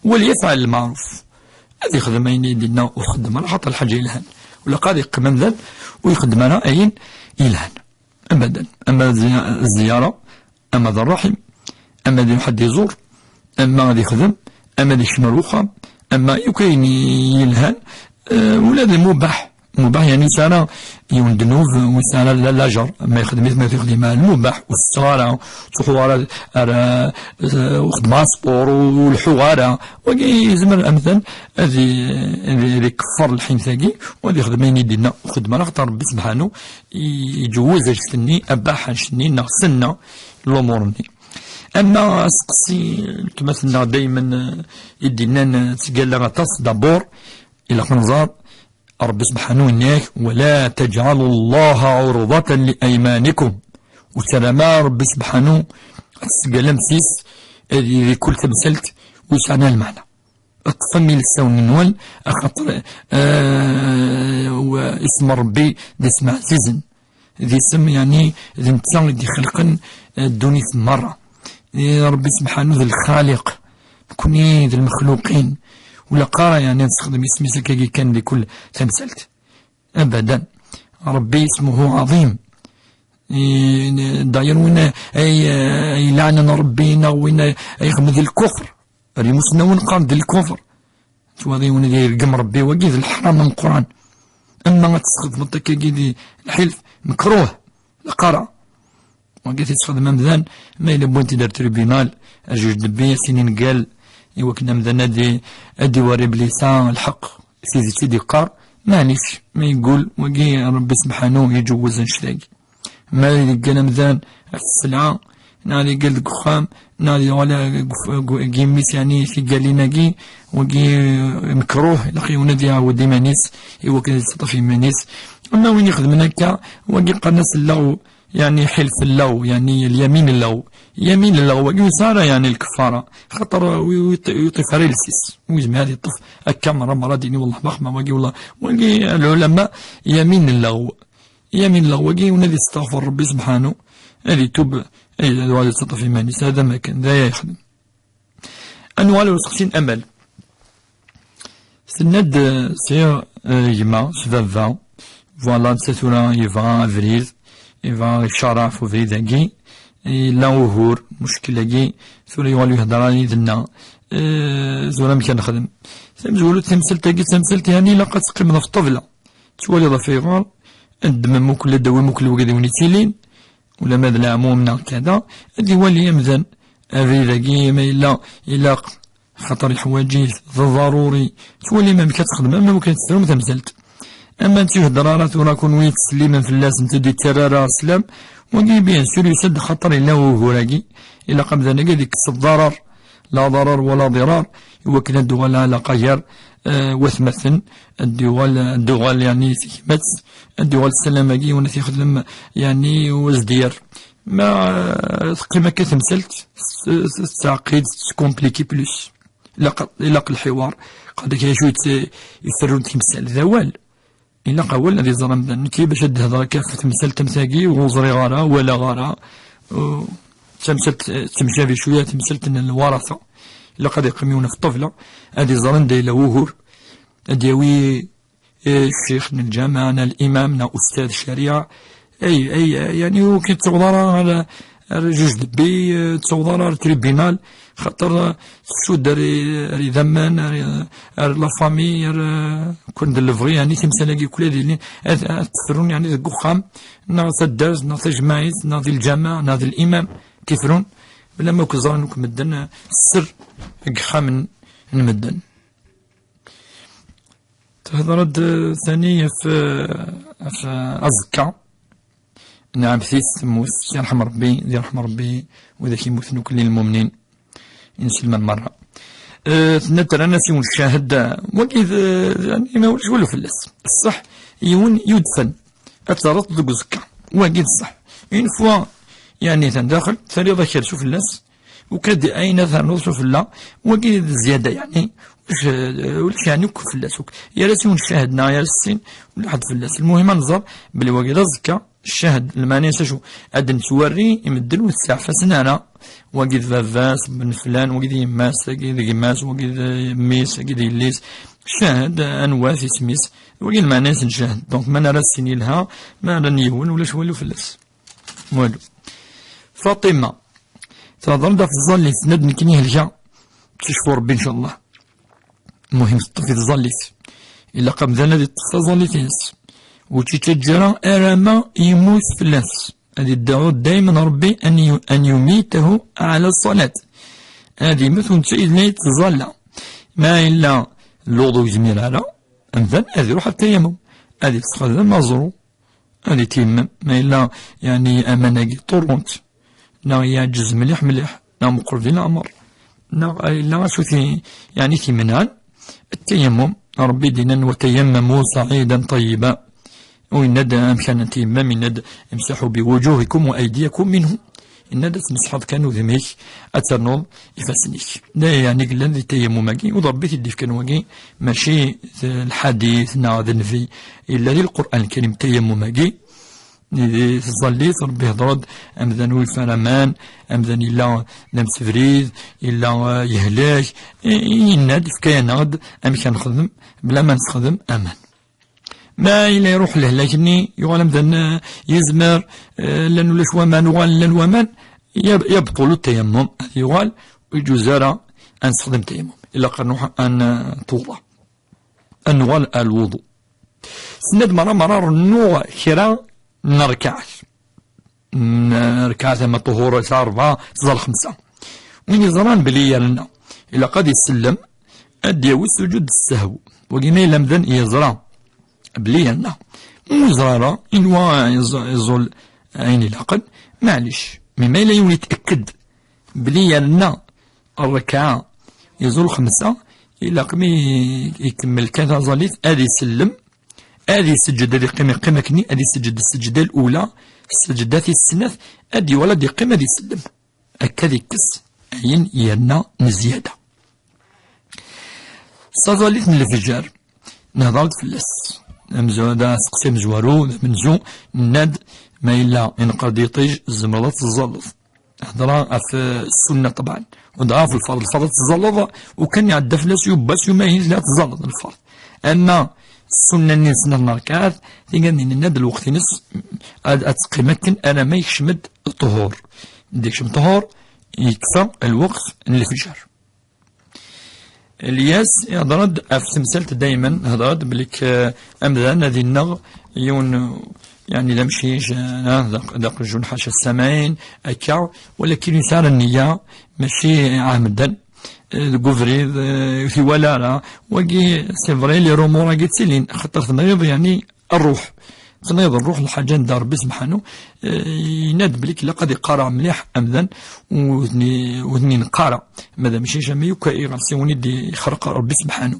وليفعل المعروف. Ad ixdem ayen i d-yenna ur t-xeddem ara, axaṭer lḥaǧa yelhan. Ur ilaq ad iqqim amdan ur ixeddem ara ayen yelhan. Abadan. Ama zi-, zziyara, ama d ṛṛaḥim, ama d ḥedd iẓur, ama ad ixdem, ama ad ikcem ar uxxam, ama yakk ayen yelhan, eh, ula d lmubaḥ. Lmubaḥ, yani, ur yesɛi ara yiwen ddnub, ur yesɛi ara la, lajer, ma ixdem-it, ma ixdem ara lmubaḥ, ur setteɣ ara, ur ttruḥuɣ ara, ara, eh, ur xeddmeɣ ara sport, ur leḥḥuɣ ara. Wagi yezmer amdan ad i-, ad i-, ad ikeffer lḥimt-agi, u ad ixdem ayen i d-yenna ur xeddmeɣ ara, axaṭer Ṛebbi sebḥanu i-, iǧewwez anect-nni, abaḥ anect-nni, neɣ senna lumuṛ-nni. Ama aseqsi, kma tenna daymen, eh, i d-yennan, eh, ttgalla aṭas, d'abord, ilaq ad nẓer, Ṛebbi sebḥanu yenna-ak, ولا تجعلوا الله عرضة لأيمانكم. Ur ttarram ara Ṛebbi sebḥanu ad tettgallam s-, eh, di, di kul tamsalt ur yesɛan ara lmeɛna. Ṭṭfem ilsawen-nwen, axaṭer, eh, wa-, isem n Ṛebbi d isem ɛzizen. D isem, yani, d netta i d-ixelqen, eh, ddunit merra. Eh, Ṛebbi sebḥanu d lxaliq, nekni d lmexluqin. Ur ilaq ara, yani, ad nessexdem isem-is akkagi kan di kul tamsalt. Abadan. Ṛebbi ismuhu ɛaḍim. Eh, d'ailleurs, win ay, ay, ay laɛnen Ṛebbi, neɣ win ay, ay ixedmen di lkufr, Ar imusnawen qqaren d lkufr. Twaḍi win i d-ireggem Ṛebbi, wagi d leḥram ameqqran. Ama ad tesxedmeḍ akkagi di lḥilf, mekruh, lqara. Wagi t-isxedem amdan, ma yella wwin-t-id ar tribunal, ajuj d-bbi, ad s-inin ggal, i wakken amdan ad i-, ad iwari belli yesɛa lḥeqq, tidet i d-iqqar, maɛlic, ma yeggul, wagi Ṛebbi sebḥanu iǧewwez annect-agi. Ma yeggan amdan ɣef sselɛa, neɣ ad yeggal deg uxxam, neɣ ad yuɣal deg uf-, deg, deg yimi-s, yeɛni tigalin-agi, wagi mekruh, ilaq yiwen ad iɛawed iman-is, i wakken ad yettaṭṭaf iman-is. Ama win ixedmen akka, wagi qqaren-as lleɣw, yeɛni ḥilf lleɣw, yeɛni lyamin lleɣw. Yamin lleɣw, wagi ur yesɛi ara, yeɛni, lkeffara, xaṭer ur, ur, ur yeṭṭif ara iles-is, ur yezmir ad yeṭṭef akka merra merra, ad yini: "Wellah ma xedmeɣ wagi, wellah." Wagi, lɛulama, yamin lleɣw. Yamin lleɣw-agi, win ad yesteɣfer Ṛebbi sebḥanu, ad itub, ad yuɣal ad yettaṭṭaf iman-is, hada ma kan, d aya yexdem. Ad nuɣal ɣer useqsi n Amal. Tenna-d, eh, sɛiɣ, eh, gma s baba, voilà, netta tura yebɣa abrid, yebɣa icareɛ ɣef ubrid-agi, yella ugur, muckil-agi, tura yuɣal yehder yid-nneɣ, eh, tura amek ad nexdem? Tamezwarut, tamsalt-agi d tamsalt, yeɛni, ilaq ad teqqimeḍ ɣef ṭṭabla. Tettwaliḍ ɣef ayɣer, ad ddmem mukl, ad d-tawim mukl wigad i wen-yettilin, ulamma d leɛmum neɣ kada, ad iwali amdan abrid-agi ma yella ilaq, xaṭer yeḥwaǧ-it, d ḍaruri, tettwalim amek ad txedmem, am wakken ad tefrum tamsalt. Ama ur tt-ihedder ara tura kunwi tettsellimem fell-as, netta ur d-yettarra ara sslam, wagi, bien sûr, yusa-d xaṭer yella ugur-agi, ilaq amdan-agi ad yekkes ḍḍarar, la ḍarar wala ḍirar, i wakken ad d-tuɣal ɛlaqa gar, eh, watmaten, ad d-yuɣal, ad d-tuɣal, yeɛni, tegmat, ad d-yuɣal ssalam-agi, win ad t-ixdem, yeɛni, u as-d-yerr. Ma, eh, teqqim akka temsalt, s-, s-, tettɛeqqid, tettkompliki plus. Ilaq, ilaq lḥiwar, qad ak acu yett-, iferrun timsal, d awal. Ilaq awal ad iẓer amdan. Nekki bac ad d-hedreɣ akka ɣef temsalt am tagi, ur ẓriɣ ara, walaɣ ara. Uh, tamsalt, eh, temcabi cwiya, temsalt n lwaratha. Ilaq ad iqqim yiwen ɣef ṭṭabla, ad iẓer anda yella wugur, ad yawi, eh, ccix n lǧameɛ, neɣ limam, neɣ ustad ccariɛa. Ay, ay, yani ur k-yettaweḍ ara ɣer, ar juge de paix, eh, ur tettaweḍ ara ar tribunal, xaṭer, eh, tcudd ar, ar idammen, ar, ar la famille, ar, eh, kwan d lebɣi, yeɛni timsal-agi kul ad ilin, ad, ad tefrun, yeɛni deg uxxam, neɣ taddart, neɣ tajmaɛit, neɣ di lǧameɛ, neɣ di limam, ad tifrun, bla ma ken-ẓran akk medden, eh, sser deg ixxamen n medden. Tehder-d, eh, tani ɣef, eh, ɣef, eh, aẓekka. Nɛemtit temmut, yerḥem Rebbi, yerḥem Rebbi, widak yemmuten akk lil lmumnin, inselmen merra. Eh, tenna-d rran-as yiwen ccahid, eh, wagi d, d, yani, ma ulac walu fell-as. Ṣṣeḥ, yiwen yudfen, ad terreḍ deg uẓekka. Wagi d ṣṣeḥ. Une fois, yani, atan daxel, terriḍ akersu fell-as, ukad ayen ad ternuḍ s ufella, wagi d zzyada, yani, ulac, ulac, yani, akk fell-as, akk. Yerra-s yiwen ccahid, neɣ yerra-s sin, ulac ḥedd fell-as. Lmuhim, ad nẓer belli wagi d aẓekka, ccahid, lmeɛna-s acu? Ad nettwerri i medden ur tettɛeffasen ara. Wagi d baba-s, ben flan, wagi d yemma-s, tagi d gma-s, wagi d mmi-s, tagi d yelli-s. Ccahid, anwa-t isem-is? Wagi lmeɛna-s n ccahid. Donc, ma nerra sin yelha, ma rran yiwen, ulac walu fell-as. Walu. Faṭima, tehder-d ɣef tẓallit, tenna-d nekkini helkeɣ, ttcfu Rebbi, ncallah. Muhim, teṭṭef i tẓallit. Ilaq amdan ad iṭṭef taẓallit-ines. Ur tt-ittaǧǧa ara alamma yemmut fell-as. Ad iddeɛɛu daymen Rebbi an yu-, an yumitahu ɛala ṣṣalat. Ad yemmet u netta yella yettẓalla. Ma yella luḍu ur yezmir ara, amdan ad iruḥ ar ttayamum. Ad yesxedem aẓru. Ad ittimmem, ma yella, yeɛni, aman-agi ṭurrun-t, neɣ yeɛǧez mliḥ mliḥ, neɣ meqqer di leɛmer, neɣ yella acu ti-, yeɛni, t-imenɛen, ttayamum. Rebbi d-yenna-n: "Wa tayammamu saɛidan tayyiba." U yenna-d amek ara ntayammam, yenna-d: "Imsaḥu bi wujuhikum wa aydiyakum minhu." Yenna-d ad tmesḥeḍ kan udem-ik, ad ternuḍ ifassen-ik. D aya yeɛni yellan di ttayamum-agi, u d Rebbi i t-id-ifkan wagi, mačči d lḥadit neɣ d nnbi. Yella di Lqur'an Lkarim ttayamum-agi, di tẓallit, Rebbi ihder-d, amdan ur yeffi ara aman, amdan yella d amsebrid, yella, eh, yehlek, i-, i-, yenna-d, ifka-yaneɣ-d amek ara nexdem, bla ma nessexdem aman. Ma yella iruḥ lehlak-nni, yuɣal amdan, eh, yezmer, eh, llan ulac waman, uɣalen llan waman, yab-, yabṭulu ttayammum, ad yuɣal, ur yeǧǧuz ara ad nessexdem ttayammum. Ilaq ad nruḥ ad n-, tewḍa. Ad nuɣal ar lwuḍu. Tenna-d merra, merra rennuɣ kra n rrkaɛat. N-, rrkaɛat ama ṭuhur, yesɛa rebɛa, tẓa lxemsa. Win yeẓran belli yerna, ilaq ad isellem, ad d-yawi sujud ssehw. Wagi ma yella amdan yeẓra belli yerna. Ma ur yeẓra ara, inwa iẓ-, iẓul ayen ilaqen, maɛlic. Mi ma yella yiwen yet'akked belli yerna rrekɛa, iẓul xemsa, ilaq mi ikemmel kan taẓallit, ad isellem, ad iseǧǧed, ad iqqim, iqqim akkenni, ad iseǧǧed sseǧda lula, sseǧda tis snat, ad yuɣal ad iqqim, ad isellem. Akka ad ikkes ayen yerna n zzyada. S taẓallit n lefjer, nehder-d fell-as. Amezwa-, d aseqsi amezwaru, d amenzu, nenna-d ma yella ineqqer-d yiṭij, tzemreḍ ad teẓẓalleḍ. Hedreɣ ɣef, eh, ssunna, ṭebɛen. Ur hedreɣ ɣef lferḍ. Lferḍ ad teẓẓalleḍ, u kan iɛedda fell-as yubba s yuma-ines la teẓẓalleḍ lferḍ. Ama ssunna-nni n snat n rrkaɛat, tigad-nni nenna-d lweqt-ines ad, ad teqqim akken alamma yekcem-d ṭṭuhur. Mi d-yekcem ṭṭuhur, yekfa lweqt n lefjer. Lyas ihder-d ɣef temsalt daymen, hder-d belli k-, eh, amdan ad inneɣ yiwen, eh, yeɛni d amcic, eh, d aq-, d aqjun ḥaca samaɛin, akka, walakin yesɛa nniya, mačči ɛamdan, eh, deg ubrid, eh, ur t-iwala ara. Wagi, c'est vrai, les rumeurs-agi ttilin, xaṭer tenɣiḍ, yeɛni, Rruḥ. Tenniḍ rruḥ, lḥaǧa n da Rebbi sebḥanu, eh, yenna-d belli ilaq ad iqara mliḥ amdan, ur ten-i-, ur ten-ineqq ara. Ma d amcic, ama yakk iɣersiwen i d-ixreq Rebbi sebḥanu.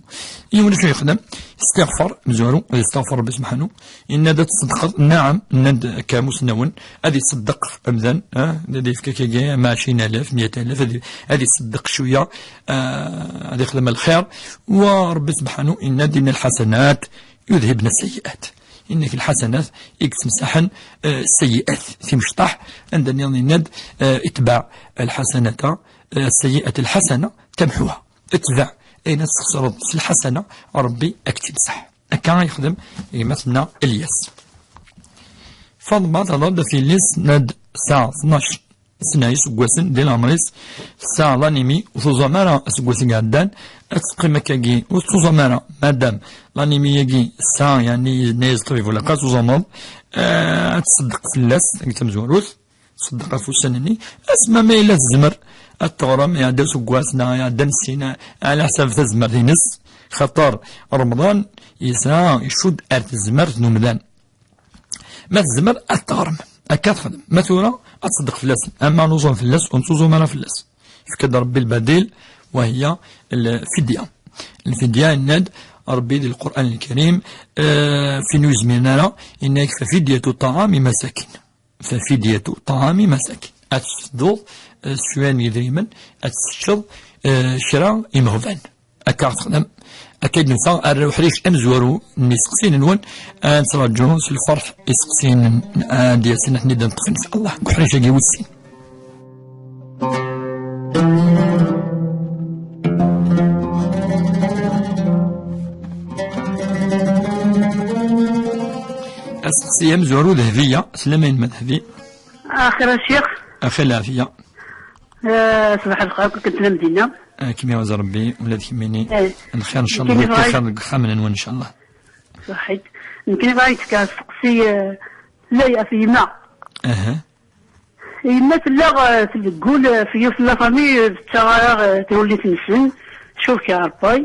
Yiwen acu yexdem? Istiɣfer, mezwaru, ad istiɣfer Rebbi sebḥanu. Yenna-d ad tṣeddqeḍ, naɛam, nnan-d akka imusnawen, ad iṣeddeq amdan, ah, ad yefk akkagi, ma ɛecrin alaf, meyya alaf, ad i-, ad iṣeddeq cwiya, ah, ad ixdem lxir. Wa Rebbi sebḥanu yenna-d: "Inna lḥasanat yudhibna sayyi'at." Inna-k lḥasanat i yettemsaḥen, eh, sayyi'at, timecṭaḥ, anda nniḍen yenna-d, eh, "Itbeɛ lḥasanata, eh, sayyi'at lḥasana tamḥuha." Itbeɛ, ayen ad txesreḍ s lḥasana, Rebbi ad k-tt-imseḥ. Akka i yexdem gma-tneɣ Lyas. Faḍma, tehder-d ɣef yelli-s, tenna-d: "Sɛiɣ tnac Sna iseggasen di leɛmer-is, tesɛa l'anémie, ur tuẓam ara aseggas i iɛeddan, ad teqqim akkagi, ur tettuẓam ara, madam l'anémie-agi tesɛa, yeɛni, yenna-yas ṭṭbib, ur ilaq ad tuẓameḍ, eh, ad tṣeddeq fell-as, tagi tamezwarut, tṣeddeq ɣef ussan-nni, asma ma yella tezmer ad teɣrem, iɛedda useggas, neɣ iɛeddan sin, ɛla ḥsab tazmert-ines, xaṭer Remḍan yesɛa, icudd ar tezmert n umdan. Ma tezmer ad teɣrem, akka texdem. Ma tura, ad tṣeddeq fell-asen. Ama nuẓum fell-as, ur nettuẓum ara fell-as. Yefka-d Rebbi lbadil, wa hiya lfidya. Lfidya, yenna-d Rebbi di Lqur'an Lkarim, eh, f win ur zmiren ara, yenna-yak, "Fa fidyatu ṭaɛami masakin." "Fa fidyatu ṭaɛami masakin." Ad tesfeḍ, eh, s wayen n yidrimen, ad tesseččeḍ, eh, kra imeɣban. Akka ɣ texdem. Akka i d-neffeɣ ar uḥric amezwaru n yiseqsiyen-nwen. Ad nettraǧu s lferḥ iseqsiyen n, ad d-yasen, ad ten-id-neṭṭef, in ca Allah, deg uḥric-agi wis sin. Aseqsi amezwaru, Dehbiya. Slama-inem a Dehbi. Axir a ccix. Axir lɛafiya. Eh, ṣbaḥ lxir, kul kent lamdina. Ad kem-iɛuz Rebbi, ula d kemmini. Eh. Lxir, ncallah, nekkini bɣiɣ lxir deg uxxam-nwen, ncallah. Ṣaḥit. Nekkini bɣiɣ ad k-sseqsi, eh, tella ɣef yemma. Aha. Yemma tella, eh, tleggul, eh, f yiwet n la famille, eh, tettaɣ ara, eh, tawlit-nsen, tcuf kra ṛpay.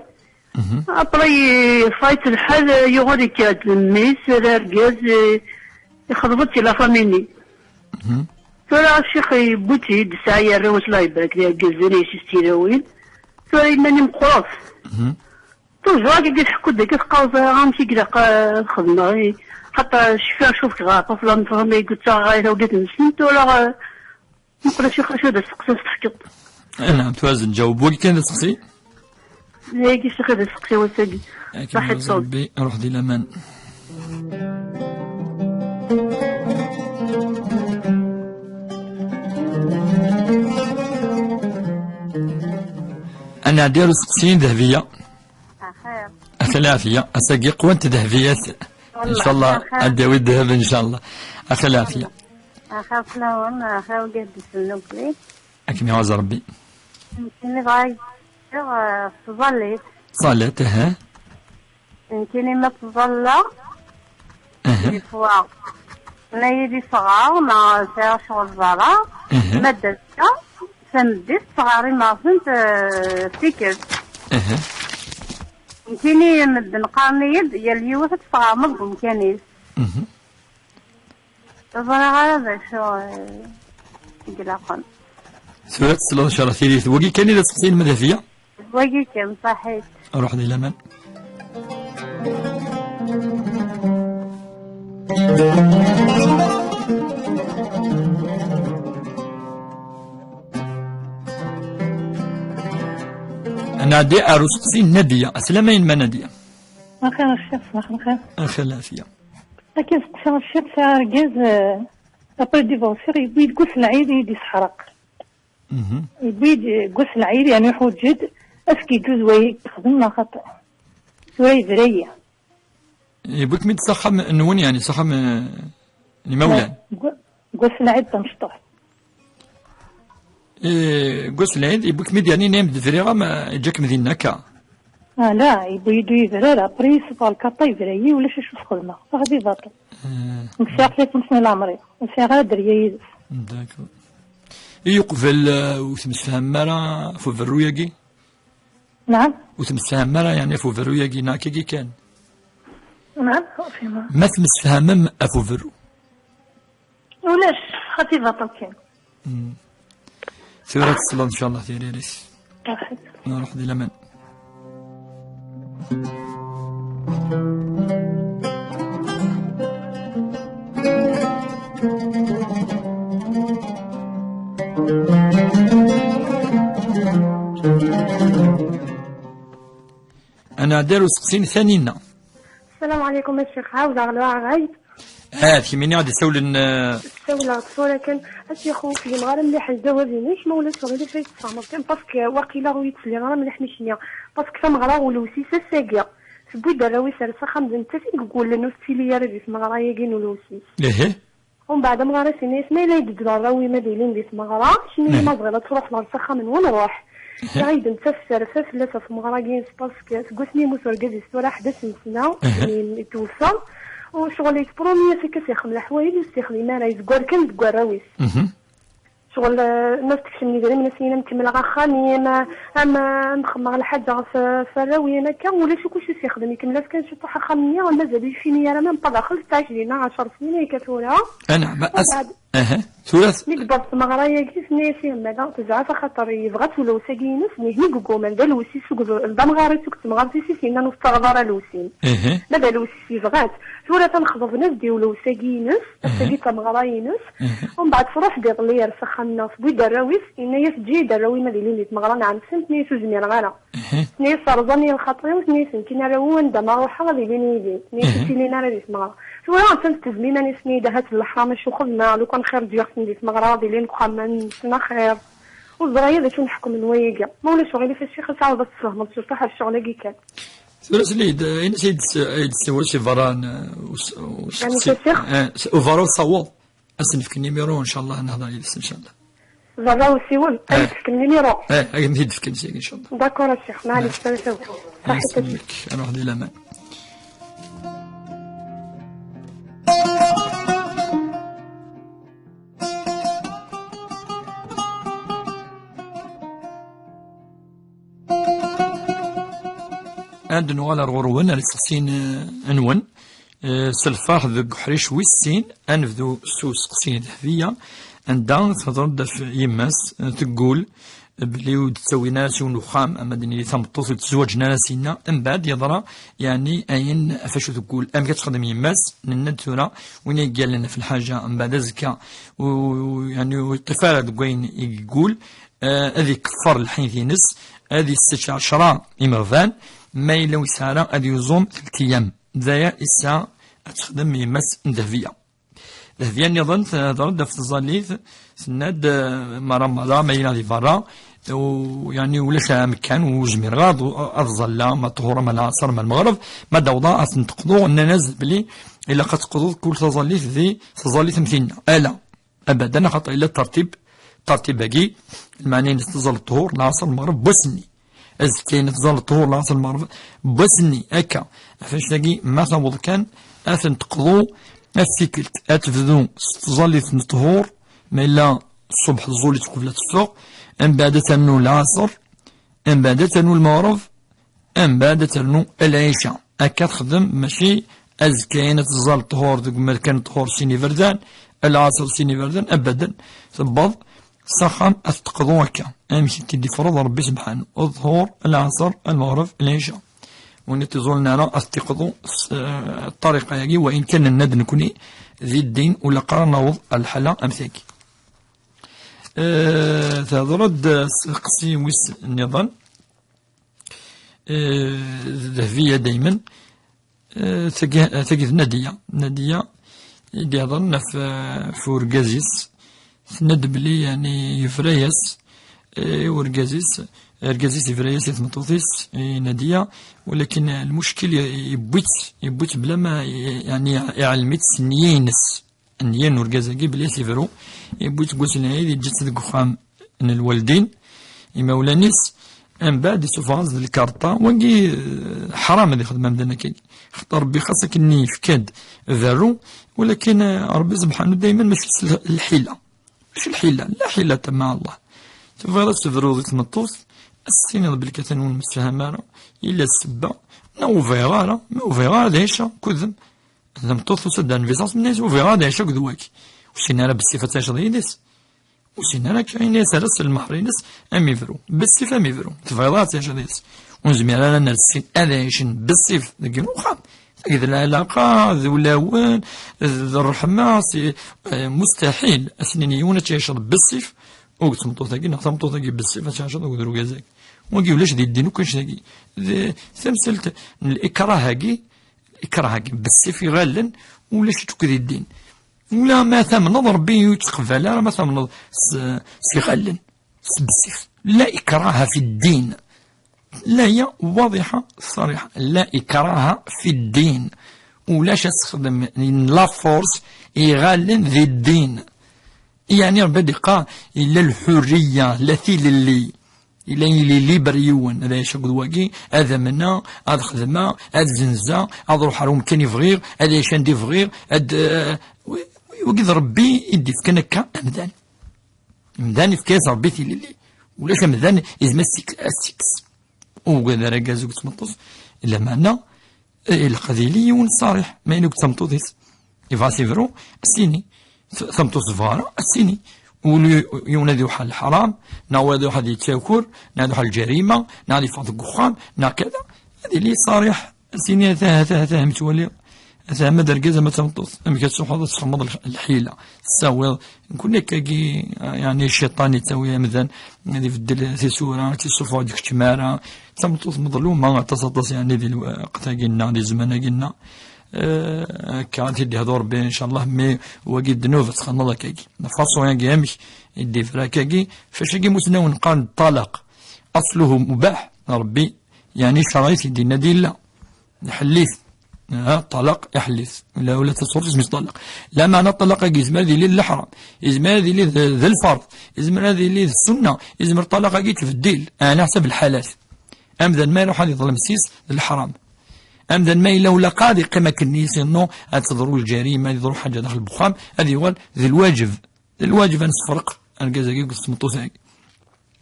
Mhm. Après, yeffeɣ-itt lḥal, eh, yuɣal yekker-d mmi-s, d argaz, eh, ixḍeb-itt i la famille-nni. Mhm. Tura ccix yewwi-tt-id, tesɛa arraw, Allah ibarek, d irgazen, yessi-s d tilawin. Tura yemma-nni meqqret. Mhm. Toujours akka i tḥekku-d, akka teqqar-d amek i ilaq ad xedmeɣ, i, xaṭer cfiɣ cufkeɣ ɣef aflam, tfehmeḍ, i yettaɣ ɣer tawlit-nsen, tura, eh, meqqel a ccix acu d asteqsi s-tefkeḍ. Eh, naɛam, tura ad nǧaweb. Wagi kan d asteqsi? Yagi ccix d asteqsi wass-agi. Akken ṣaḥit yuẓ Tom. Rebbi, ruḥ di laman. Ad nɛeddi ar usteqsi n Dehbiya. Axir. Ata lɛafiya, ass-agi qwant Dehbiyat. Wallah, ncallah, axir. Ad d-yawi ddheb, ncallah. Ata lɛafiya. Axir fell-awen, axir wigi d-isellen nekkni. Ad kem-iɛuz Rebbi. Nekkini bɣiɣ ad ǧǧeɣ, eh, tẓallit. Tẓallit, aha. Nekkini ma ttẓallaɣ, aha, des fois, tenna-yi-d ffɣeɣ, ma sɛiɣ ccɣel berra, aha, ma d-azekka, tameddit, ttɣerrimeɣ-tent, eh, tikkelt. Aha. Nekkini medden qqaren-iyi-d, yal yiwet ad teffeɣ deg umkan-is. Mhm. Ur ẓriɣ ara d acu, eh, i ilaqen. Tura tesleḍ, ncallah, tiririt. Wagi kan i d aseqsi-inem a Dehbiya? Wagi kan, ṣaḥit. Ruḥ di laman. Ad nɛeddi ar useqsi n Nadiya. Aslama-inem a Nadiya. Axir a ccix, ṣbaḥ lxir. Axir lɛafiya. Akken seqsiɣ ccix, sɛiɣ argaz, eh, après divorciɣ, yewwi-d deg wass n lɛid i yi-d-yesseḥraq. Mhm. Yewwi-d deg wass n lɛid, yeɛni iḥuǧǧ-d, ass yeǧǧuz waya i yexdem, neɣ xaṭi. Tura yebra-yi. Yewwi-kem-id s axxam-nwen, yeɛni s axxam, eh, n imawlan? Deg wa-, deg wass n lɛid tamecṭuḥt. Eh, deg wass n lɛid, yewwi-kem-id, yeɛni, yenna-yam-d briɣ-am, eh, yeǧǧa-kem dinna akka? Ah, la, yewwi-yi-d ur yebri ara. Après, yessufeɣ lkarṭa, yebra-yi, ulac acu sxedmeɣ. Ffeɣ di baṭel. Eh. Nekk sɛiɣ tlata n snin leɛmer-iw. Ur sɛiɣ ara dderya yid-s. D'accord. I uqbel, eh, ur temsefhamem ara ɣef uberru-yagi? Naɛam? Ur temsefhamem ara, yeɛni, ɣef uberru-yagi, neɣ akkagi kan? Naɛam, ur fhimeɣ. Ma temsefhamem ɣef uberru? Ulac, xaṭi baṭel kan. Mm. Tura ad tesleḍ, ncallah, tiririt. Ruḥ. Nruḥ di laman. Ad nɛeddi ar useqsi n Taninna. السلام عليكم الشيخ، عاود على الوعي. Ah, d kemmini ad d-isawlen, eh. Ssawleɣ-d tura kan, a ccix, ur fhimeɣ ara mliḥ ddaw-agi-inek, ma ulac aɣilif ad yi-d-tfehmeḍ kan, parce que waqila ur yi-d-sliɣ ara mliḥ mi k-nniɣ, parce que tameɣra n ulewsis ass-agi, tewwi-d arraw-is ar s axxam d nettat i yeggulen, ur tettili ara di tmeɣra-agi n ulewsis. Ihi. Umbeɛd amɣar-is yenna-yas: "Ma yella yedder rraw-im ad ilin di tmeɣra, kemmini ma tebɣiḍ ad truḥeḍ ɣer s axxam-nwen, ruḥ." Iɣ-d netta teffer fell-as ɣef tmeɣra-agi, parce que seg wasmi yemmut urgaz-is tura ḥdac n sna, mi, mi tweffa, u ccɣel yettprumi-as akka s ixdem leḥwayeǧ ur s-ixdim ara, yezger kan deg warraw-is. Ccɣel, eh, ma s-tekcem n idrimen, as-inin am kemmleɣ axxam-im, am, am xemmeɣ lḥaǧa ɣef, ɣef warraw-im, akka, ulac akk acu s-ixdem, ikemmel-as kan ciṭuḥ axxam-nni, mazal ur yefini ara, même pas daxel, tesɛa ɛecrin neɣ ɛecra snin akka tura. Anɛam, as-, Umbeɛd, aha, tura t- mi d-tewweḍ tmeɣra-agi, tenna-yas i yemma-, da, tezɛef axaṭer yebɣa-tt ulews-agi-ines, nitni deg ugumman, d alews-is, d amɣar-is akked temɣart-is i s-yennan ur tettaɣeḍ ara alews-im. Ma d alews-is yebɣa-tt. Tura atan xḍeben-as-d i ulews-agi-ines, ass-agi d tameɣra-ines. Umbeɛd truḥ-d iḍelli ar s axxam-nneɣ, tewwi-d arraw-is, yenna-yas: "Eǧǧ-iyi-d arraw-im ad ilin di tmeɣra n ɛemti-m." Tenna-yas: "Ur zmireɣ ara." Tenna-yas: "Rẓan-iyi lxaṭer-iw." Tenna-yas: "Nekkin arraw-iw anda ma ruḥeɣ ad ilin yid-i." Tenna-yas: "Ur ilin ara di tmeɣra." Tura attan tezzem iman-is, tenna-yi-d: "Ahat d leḥram acu xedmeɣ, lukan xir ǧǧiɣ-ten di tmeɣra ad ilin deg uxxam-nsen axir." Ur ẓriɣ ara d acu n leḥkem n wayagi. Ma ulac uɣilif a ccix, ad tɛawdeḍ ad tesfehmeḍ ciṭuḥ ɣef ccɣel-agi kan. Tura slid, ayen as ay d-tessawel si berra n, uh, us-, us-, Amek a ccix? Eh, s-, u berra usawaḍ. Ad s-nefk nimiru, ncallah, ad nehder yid-s, ncallah. Berra usiwel, ad Eh. nefk nimiru. Eh, ad t-id-fken seg, ncallah. D'accord a ccix, maɛlic, tura tawil. Ṣaḥit a ccix. Ad nruḥ di laman. Ad nuɣal ar ɣur-wen, ar isteqsiyen, eh, nwen. Eh, s lferḥ deg uḥric wis sin, ad nebdu s usteqsi n Dehbiya, anda thedder-d ɣef yemma-s, eh, teggul, eh, belli ur d-ttawin ara s yiwen uxxam, ama d nini tameṭṭut ur ttezwaǧen ara sinna, mbeɛd yeḍra, yeɛni, ayen ɣef acu teggul. Amek ad texdem yemma-s? Nenna-d tura, win ay yallen ɣef lḥaǧa, mbeɛd azekka, u-, yeɛni ur yeṭṭif ara deg wayen i yeggul, eh, ad ikeffer lḥinit-ines, ad yessečč ɛecra imeɣban, ma yella ur yesɛi ara ad yuẓum telt iyam. D aya i tesɛa ad texdem yemma-s n Dehbiya. Dehbiya nniḍen tehder-d ɣef tẓallit, tenna-d, eh, mara mara ma yella di berra, u, yeɛni ulac amekkan, ur zmireɣ ad, ad ẓalleɣ, ma ṭṭhur, ma lɛaṣer, ma lmeɣreb, ma d-awḍeɣ ad ten-teqḍuɣ, nnan-as belli ilaq ad teqḍuḍ kul taẓallit di tẓallit am tinna. Ala, abadan, axaṭer yella tartib, tartib-agi, lmeɛna-ines tẓalleḍ ṭṭhur, lɛaṣer, lmeɣreb, n wass-nni. Azekka-ines tẓalleḍ ṭṭhur, lɛaṣer, lmeɣreb, n wass-nni, akka. Ɣef annect-agi, ma tawweḍ kan, ad ten-teqḍu, ad tikkelt, ad tebdu s tẓallit n ṭṭhur, ma yella ṣṣubḥ tẓullit qbel ad teffeɣ, mbeɛd ad ternu lɛaṣer, mbeɛd ad ternu lmeɣreb, mbeɛd ad ternu lɛica. Akka texdem, mačči azekka-yan ad tẓall ṭṭhur deg umerkan n ṭṭhur sin iberdan, lɛaṣer sin iberdan, abadan. Tewweḍ s axxam ad teqḍu akka, amek i k-id-ifreḍ Rebbi sebḥanu, ṭṭhur, lɛaṣer, lmeɣreb, lɛica. Win ur t-iẓulen ara ad t-iqḍu s, eh, ṭṭariqa-agi, wa in kan nenna-d nekni di ddin ur ilaq ara naweḍ ar lḥala am tagi. Eh, tehder-d s teqsi wis nniḍen. Eh, d Dehbiya daymen. Eh, tagi, tagi d Nadiya. Nadiya i d-ihedren ɣef, eh, ɣef urgaz-is. Tenna-d belli, yeɛni, yebra-yas, eh, i urgaz-is. Argaz-is yebra-yas i tmeṭṭut-is, i Nadiya. Walakin, eh, lmuckil ye-, yewwi-tt, yewwi-tt bla ma, yeɛni, iɛellem-itt s nniya-ines. Nniya n urgaz-agi belli ad t-ibru, yewwi-tt deg wass n lɛid, yeǧǧa-tt deg uxxam n lwaldin, imawlan-is, mbeɛd isuffeɣ-as-d lkarṭa. Wagi, eh, ḥram ad ixdem amdan akkagi. Xaṭer Rebbi xas akken yefka-d berru, walakin, eh, Rebbi sebḥanu daymen mačči s l-, lḥila. Mačči lḥila, la ḥilata maɛa Allah. Tebɣiḍ ad tebruḍ i tmeṭṭut, ad s-tiniḍ belli atan ur nemsefham ara, yella d ssebba, neɣ ur bɣiɣ ara, ma ur bɣiɣ ara ad ɛiceɣ akked-m. Tameṭṭut tusa-d ar Nbi ṣaṣ, tenna-yas ur bɣiɣ ad ɛiceɣ akked wagi. Ur sin ara bessif ad tɛiceḍ yid-s. Ur sin ara akka, yenna-yas err-as lmeḥr-ines am ibru. Bessif am ibru. Tebɣiḍ ara ad tɛiceḍ yid-s. Ur nezmir ara ad nerr sin ad ɛicen bessif deg yiwen uxxam. Akked lɛalaqa, d ulawen, d ṛṛeḥma, si, eh, mustaḥil. Ad s-nini yiwen ad tɛiceḍ bessif, akked tmeṭṭut-agi, neɣ tameṭṭut-agi bessif ad tɛiceḍ akked urgaz-agi. Wagi ulac di ddin akk annect-agi. D tamsalt n likrah-agi, ikrah-agi, bessif iɣallen, ulac-itt akk di ddin. Ula ma tamneḍ, Rebbi ur yettqebbal ara ma tamneḍ s, s iɣallen, s bessif. La ikraha fi ddin. La ya wadiḥa ṣariḥa. La ikraha fi ddin. ulac asexdem n la force iɣallen di ddin. Yeɛni Rebbi ad iqqar, illa lḥurriya, la tilelli. Illa yili libre yiwen, ad iɛic akked wagi, ad amneɣ, ad xedmeɣ, ad zenzeɣ, ad ruḥeɣ ar umkan i bɣiɣ, ad iɛic anda i bɣiɣ, ad, eh, wi-, wi-, wagi d Rebbi i d-ifkan akka amdan. Amdan ifka-yas Rebbi tilelli. Ulac amdan izmer ad s-ikkes. Ugad argaz, ugad tmeṭṭut, lameɛna, eh, ilaq ad yili yiwen ṣṣariḥ, ma yella ugad tameṭṭut-is, yebɣa ad s-ibru, ad s-yini. T-, tameṭṭut tebɣa ara, ad s-tini. Ul-, yiwen ad iruḥ ɣer leḥram, neɣ wayeḍ iruḥ ad yettaker, neɣ ad iruḥ ɣer lǧarima, neɣ ad yeffeɣ deg uxxam, neɣ kada, ad yili ṣṣariḥ, ad s-yini: "Atah, atah, atah, mi twaliḍ, atah, ama d argaz, ama d tameṭṭut, amek ad truḥeḍ ad txedmeḍ lx-, lḥila, tessawiḍ, nekni akkagi, yeɛni, cciṭan yettawi amdan ad ibeddel tisura, ad tt-issufeɣ ur d-ikeččem ara." Tameṭṭut meḍluma aṭas, aṭas, yeɛni, di lweqt-agi-nneɣ, di zzman-agi-nneɣ. Eh, akka ad t-id-yehdu Rebbi, incallah, mi wagi ddnub ad txedmeḍ akkagi. Lfaṣun-agi amek i d-ifra akkagi, fac-agi musnawen qqaren ṭṭalaq, asluhu mubaḥ, Rebbi, yeɛni, ccṛeɛ-it-id, yenna-d yella, iḥell-it. Ha, ṭṭalaq, iḥell-it. Ula, ula d taṣurt isem-is ṭṭalaq. Lameɛna ṭṭalaq-agi yezmer ad yili d leḥram, yezmer ad yili d, d lferḍ, yezmer ad yili d ssunna, yezmer ṭṭalaq-agi yettbeddil, ɛla ḥsab lḥalat. Amdan ma iruḥ ad iḍlem s-is d leḥram. Amdan ma yella ulaqa ad iqqim akken-nni, sinon ad teḍru lǧarima, ad iḍru ḥaǧa daxel n uxxam, ad yuɣal d lwaǧeb. D lwaǧeb ad nesferq argaz-agi akked tmeṭṭut-agi.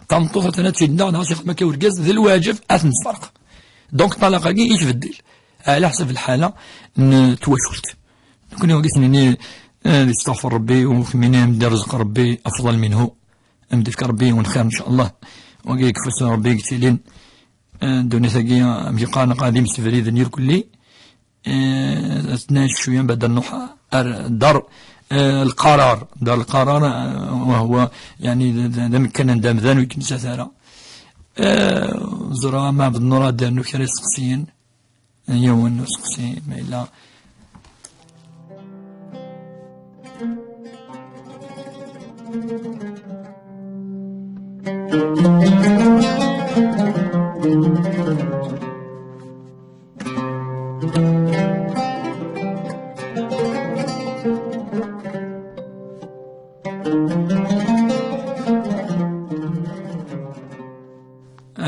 Tameṭṭut atan ad tt-id-nnaɣ, neɣ ad tt-ixdem akka urgaz, d lwaǧeb ad t-nesferq. Donc, ṭṭalaq-agi yettbeddil ɛla ḥsab lḥala n twacult. Nekni wagi s-nini, eh, ad isteɣfer Rebbi, u kemmini ad m-d-irzeq Rebbi afḍal minhu. Ad m-d-ifk Rebbi yiwen xir, incallah. Wagi yekfa-s Rebbi i yettilin. Eh, ddunit-agi, amek i qqaren, qadim s ibriden irkelli. Eh, ad tnac cwiya, mbaɛd ad nruḥ ar dar, eh, lqarar. Dar lqarar, eh, wahwa, yeɛni, d, d, d amekkan anda amdan ur yettmettat ara. Eh, ẓriɣ ama Ɛebdennur ad d-nernu kra isteqsiyen. Yiwen n usteqsi, ma yella.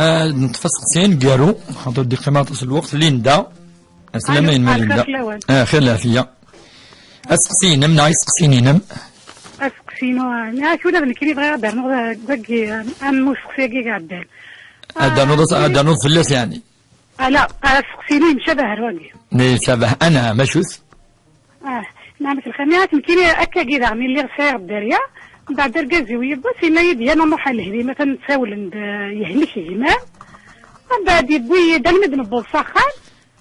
Ah, neṭṭef asteqsi aneggaru, xaṭer ur d-iqqim aṭas n lweqt. Linda. Aslama. Alo, yinma Linda. Lxir fell-awen. Ah, xir lɛafiya. Asteqsi-inem neɣ isteqsiyen-inem? Asteqsi-inu, ah, tura d nekkini bɣiɣ ad d-rnuɣ deg wagi, am usteqsi-agi i iɛeddan. Ad d-ternuḍ, ah, ad d-ternuḍ fell-as, yeɛni? Ala, asteqsi-inu yemcabah ar wagi. Yemcabah, anɛam, acu-t? Ah, nɛamet lxir. Mi ara tnekkini akkagi daɣen i lliɣ sɛiɣ dderya, mbeɛd argaz-iw yiwwas, yenna-yi-d: "Yana Muḥ a Lehdi, ma atan ssawlen-d, eh, yehlek gma-m." Mbeɛd yewwi-yi-d almi d-newweḍ s axxam,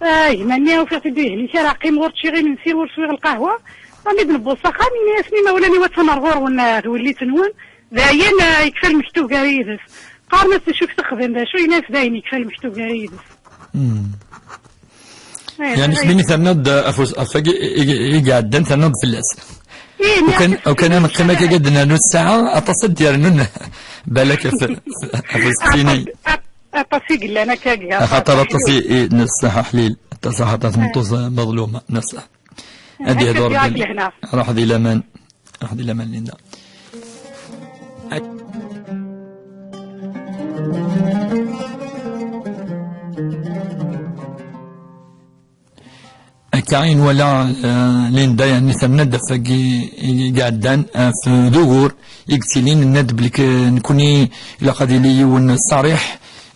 ah, gma-nni ufiɣ-t-id ur yehlek ara, qqimeɣ ur ččiɣ imensi, ur swiɣ lqahwa. Almi d-newweḍ s axxam, ini-asen imawlan-iw atan ar ɣur-wen, ah, twellit-nwen, d ayen, ah, yekfa lmektub gar yid-s. Qqaren-as: "D acu i k-texdem, d acu?" Ini-as: "D ayen yekfa lmektub gar yid-s." Hmm. Eh, yeɛni, tura kemmini terniḍ-d afus, ɣef wagi i, i, i iɛeddan, terniḍ-d fell-as. Eh, ukan, ukan ad neqqim akka ad d-nernu ssaɛa, aṭas ad d-yernun balak ɣef, ɣef usteqsi-nni. Aṭas, at-, aṭas i yellan akka, akka. Axaṭer aṭas i, i, neṣṣaḥ a Ḥlil, aṭas, axaṭer tmeṭṭut, eh, meḍluma, neṣṣaḥ. Ad yehdu Rebbi. Ruḥ di laman. Ruḥ di laman, Linda. Ak-, akka i nwala, eh, Linda, yeɛni, terna-d ɣef wagi i iɛeddan, ɣef d ugur i yettilin, nenna-d belli k-, nekni ilaq ad yili yiwen ṣṣariḥ,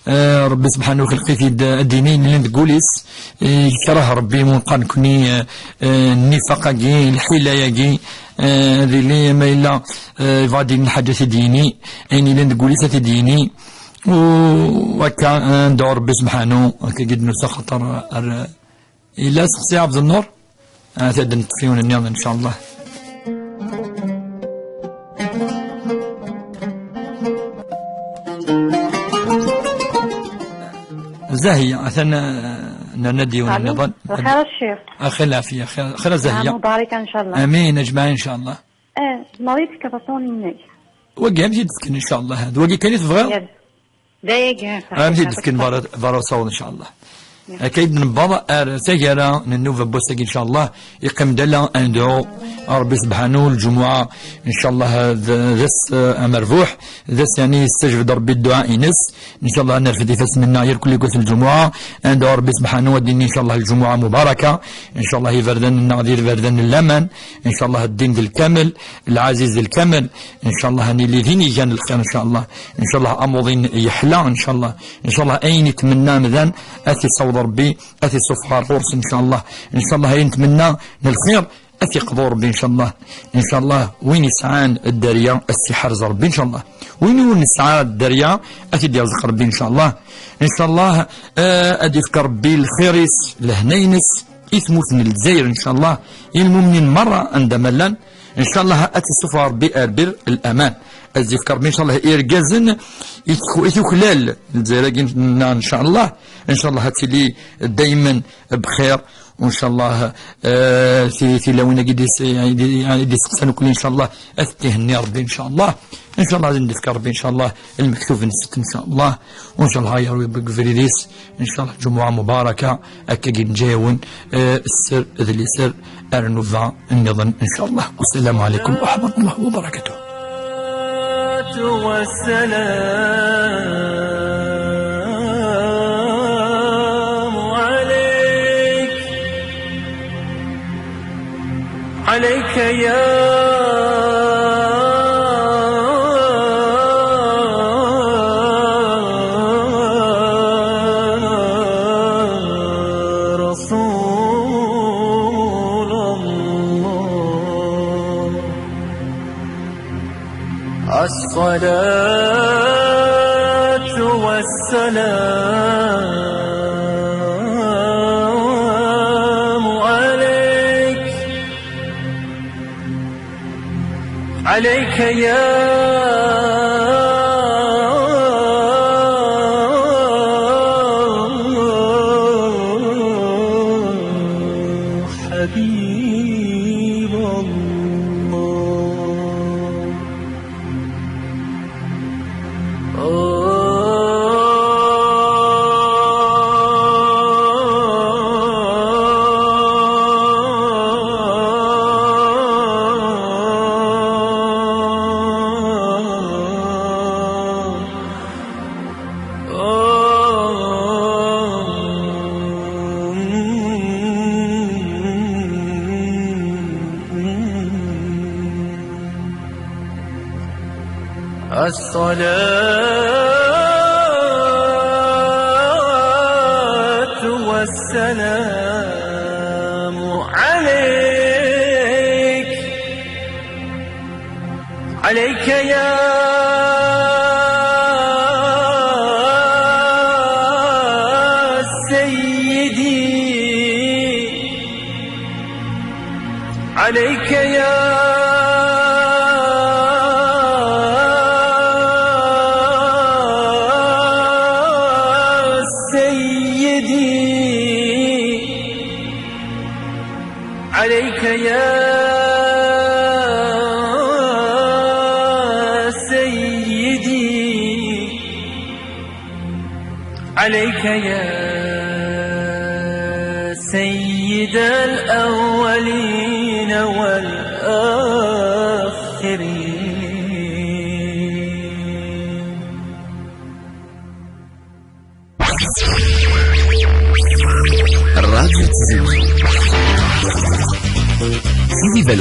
Eh, Rebbi subḥanahu ixleq-it-id, eh, ad d-yini ayen yellan deg wul-is, eh, yekreh Rebbi, ur neqqar nekni, eh, eh, nnifaq-agi, lḥila-agi, eh, ad yili ma yella, eh, yebɣa ad d-yini lḥaǧa ad t-id-yini, ayen yellan deg wul-is ad t-id-yini, u akka, eh, ad nedɛu Rebbi subḥanahu, akka i d-nusa xaṭer ar, Yella asteqsi a Ɛebdennur? Ahat ad d-neṭṭef yiwen nniḍen, ncallah. Zahiya, atan, eh, nerna-d yiwen nniḍen. Lxir a ccix. Axir lɛafiya, xir, xir a Zahiya. Ɛam Mubarak, ncallah. Amin, ajmaɛin, ncallah. Eh, ma ɣileɣ tekkateḍ ṭuni-inek. Wagi, am t-id-fken, ncallah. D wagi kan i tebɣiḍ? Yal. D ayagi, ah, am t-id-fken berra, berra usawaḍ, ncallah. Akka i d-nebbeḍ ar taggara n nnuba n wass-agi, ncallah. Iqqim-d ala ad nedɛu Ṛebbi sebḥanu, lǧumuɛa, ncallah, d, d ass, eh, amerbuḥ, d ass, yani, yestajeb-d Ṛebbi dduɛa-ines. Ncallah, nerfed ifassen-nneɣ irkelli deg wass n lǧumuɛa, ad nedɛu Ṛebbi sebḥanu, ad d-nini, ncallah, lǧumuɛa mubaraka. Ncallah, iberdan-nneɣ d iberdan n laman. Ncallah, ddin d lkamel, lɛaziz d lkamel. Ncallah, ad nili d inigan n lxir, ncallah. Ncallah, amuḍin yeḥla, ncallah. Ncallah, ayen itmenna amdan, ad t-issaweḍ Ṛebbi, ad t-issufeɣ ɣer ɣur-s, ncallah. Ncallah, ayen tmenna n lxir, ad t-iqḍu Ṛebbi, ncallah. Ncallah, win isɛan dderya, ad s-iḥrez Ṛebbi, ncallah. Win ur nesɛi ara dderya, ad t-id-irẓeq Ṛebbi, ncallah. Ncallah, eh, ad ifk Ṛebbi lxir-is, lehna-ines, i tmurt n Lezzayer, ncallah, i lmumnin merra anda ma llan, ncallah, ad t-issufeɣ Ṛebbi ar bir laman. Ad s-ifk Ṛebbi, ncallah, irgazen i tku-, i tuklal Lezzayer-agi-nneɣ, ncallah. Ncallah, ad tili daymen bxir, u ncallah, eh, ti-, tilawin-agi i d-is-, i d-, i d-iseqsan ukli, ncallah, ad t-ihenni Ṛebbi, ncallah. Ncallah, ad n-d-ifk Ṛebbi, ncallah, lmektub-nsent, ncallah. U ncallah, ay Ṛebbi, deg ubrid-is, ncallah, lǧumuɛa mubaraka, akka i neǧǧa-yawen, eh, sser d liser, ar nnuba nniḍen, ncallah. Wassalamu ɛalaykum wa rahmatullahi wa barakatuh. والسلام عليك، عليك يا رسول الله. الصلاة والسلام عليك، عليك يا حبيب الله. الصلاة والسلام عليك، عليك يا سيدي، عليك يا سيدي، عليك يا سيدي، عليك يا سيد الأولين والآخرين. الراديو تزوج. سيدي بلوى.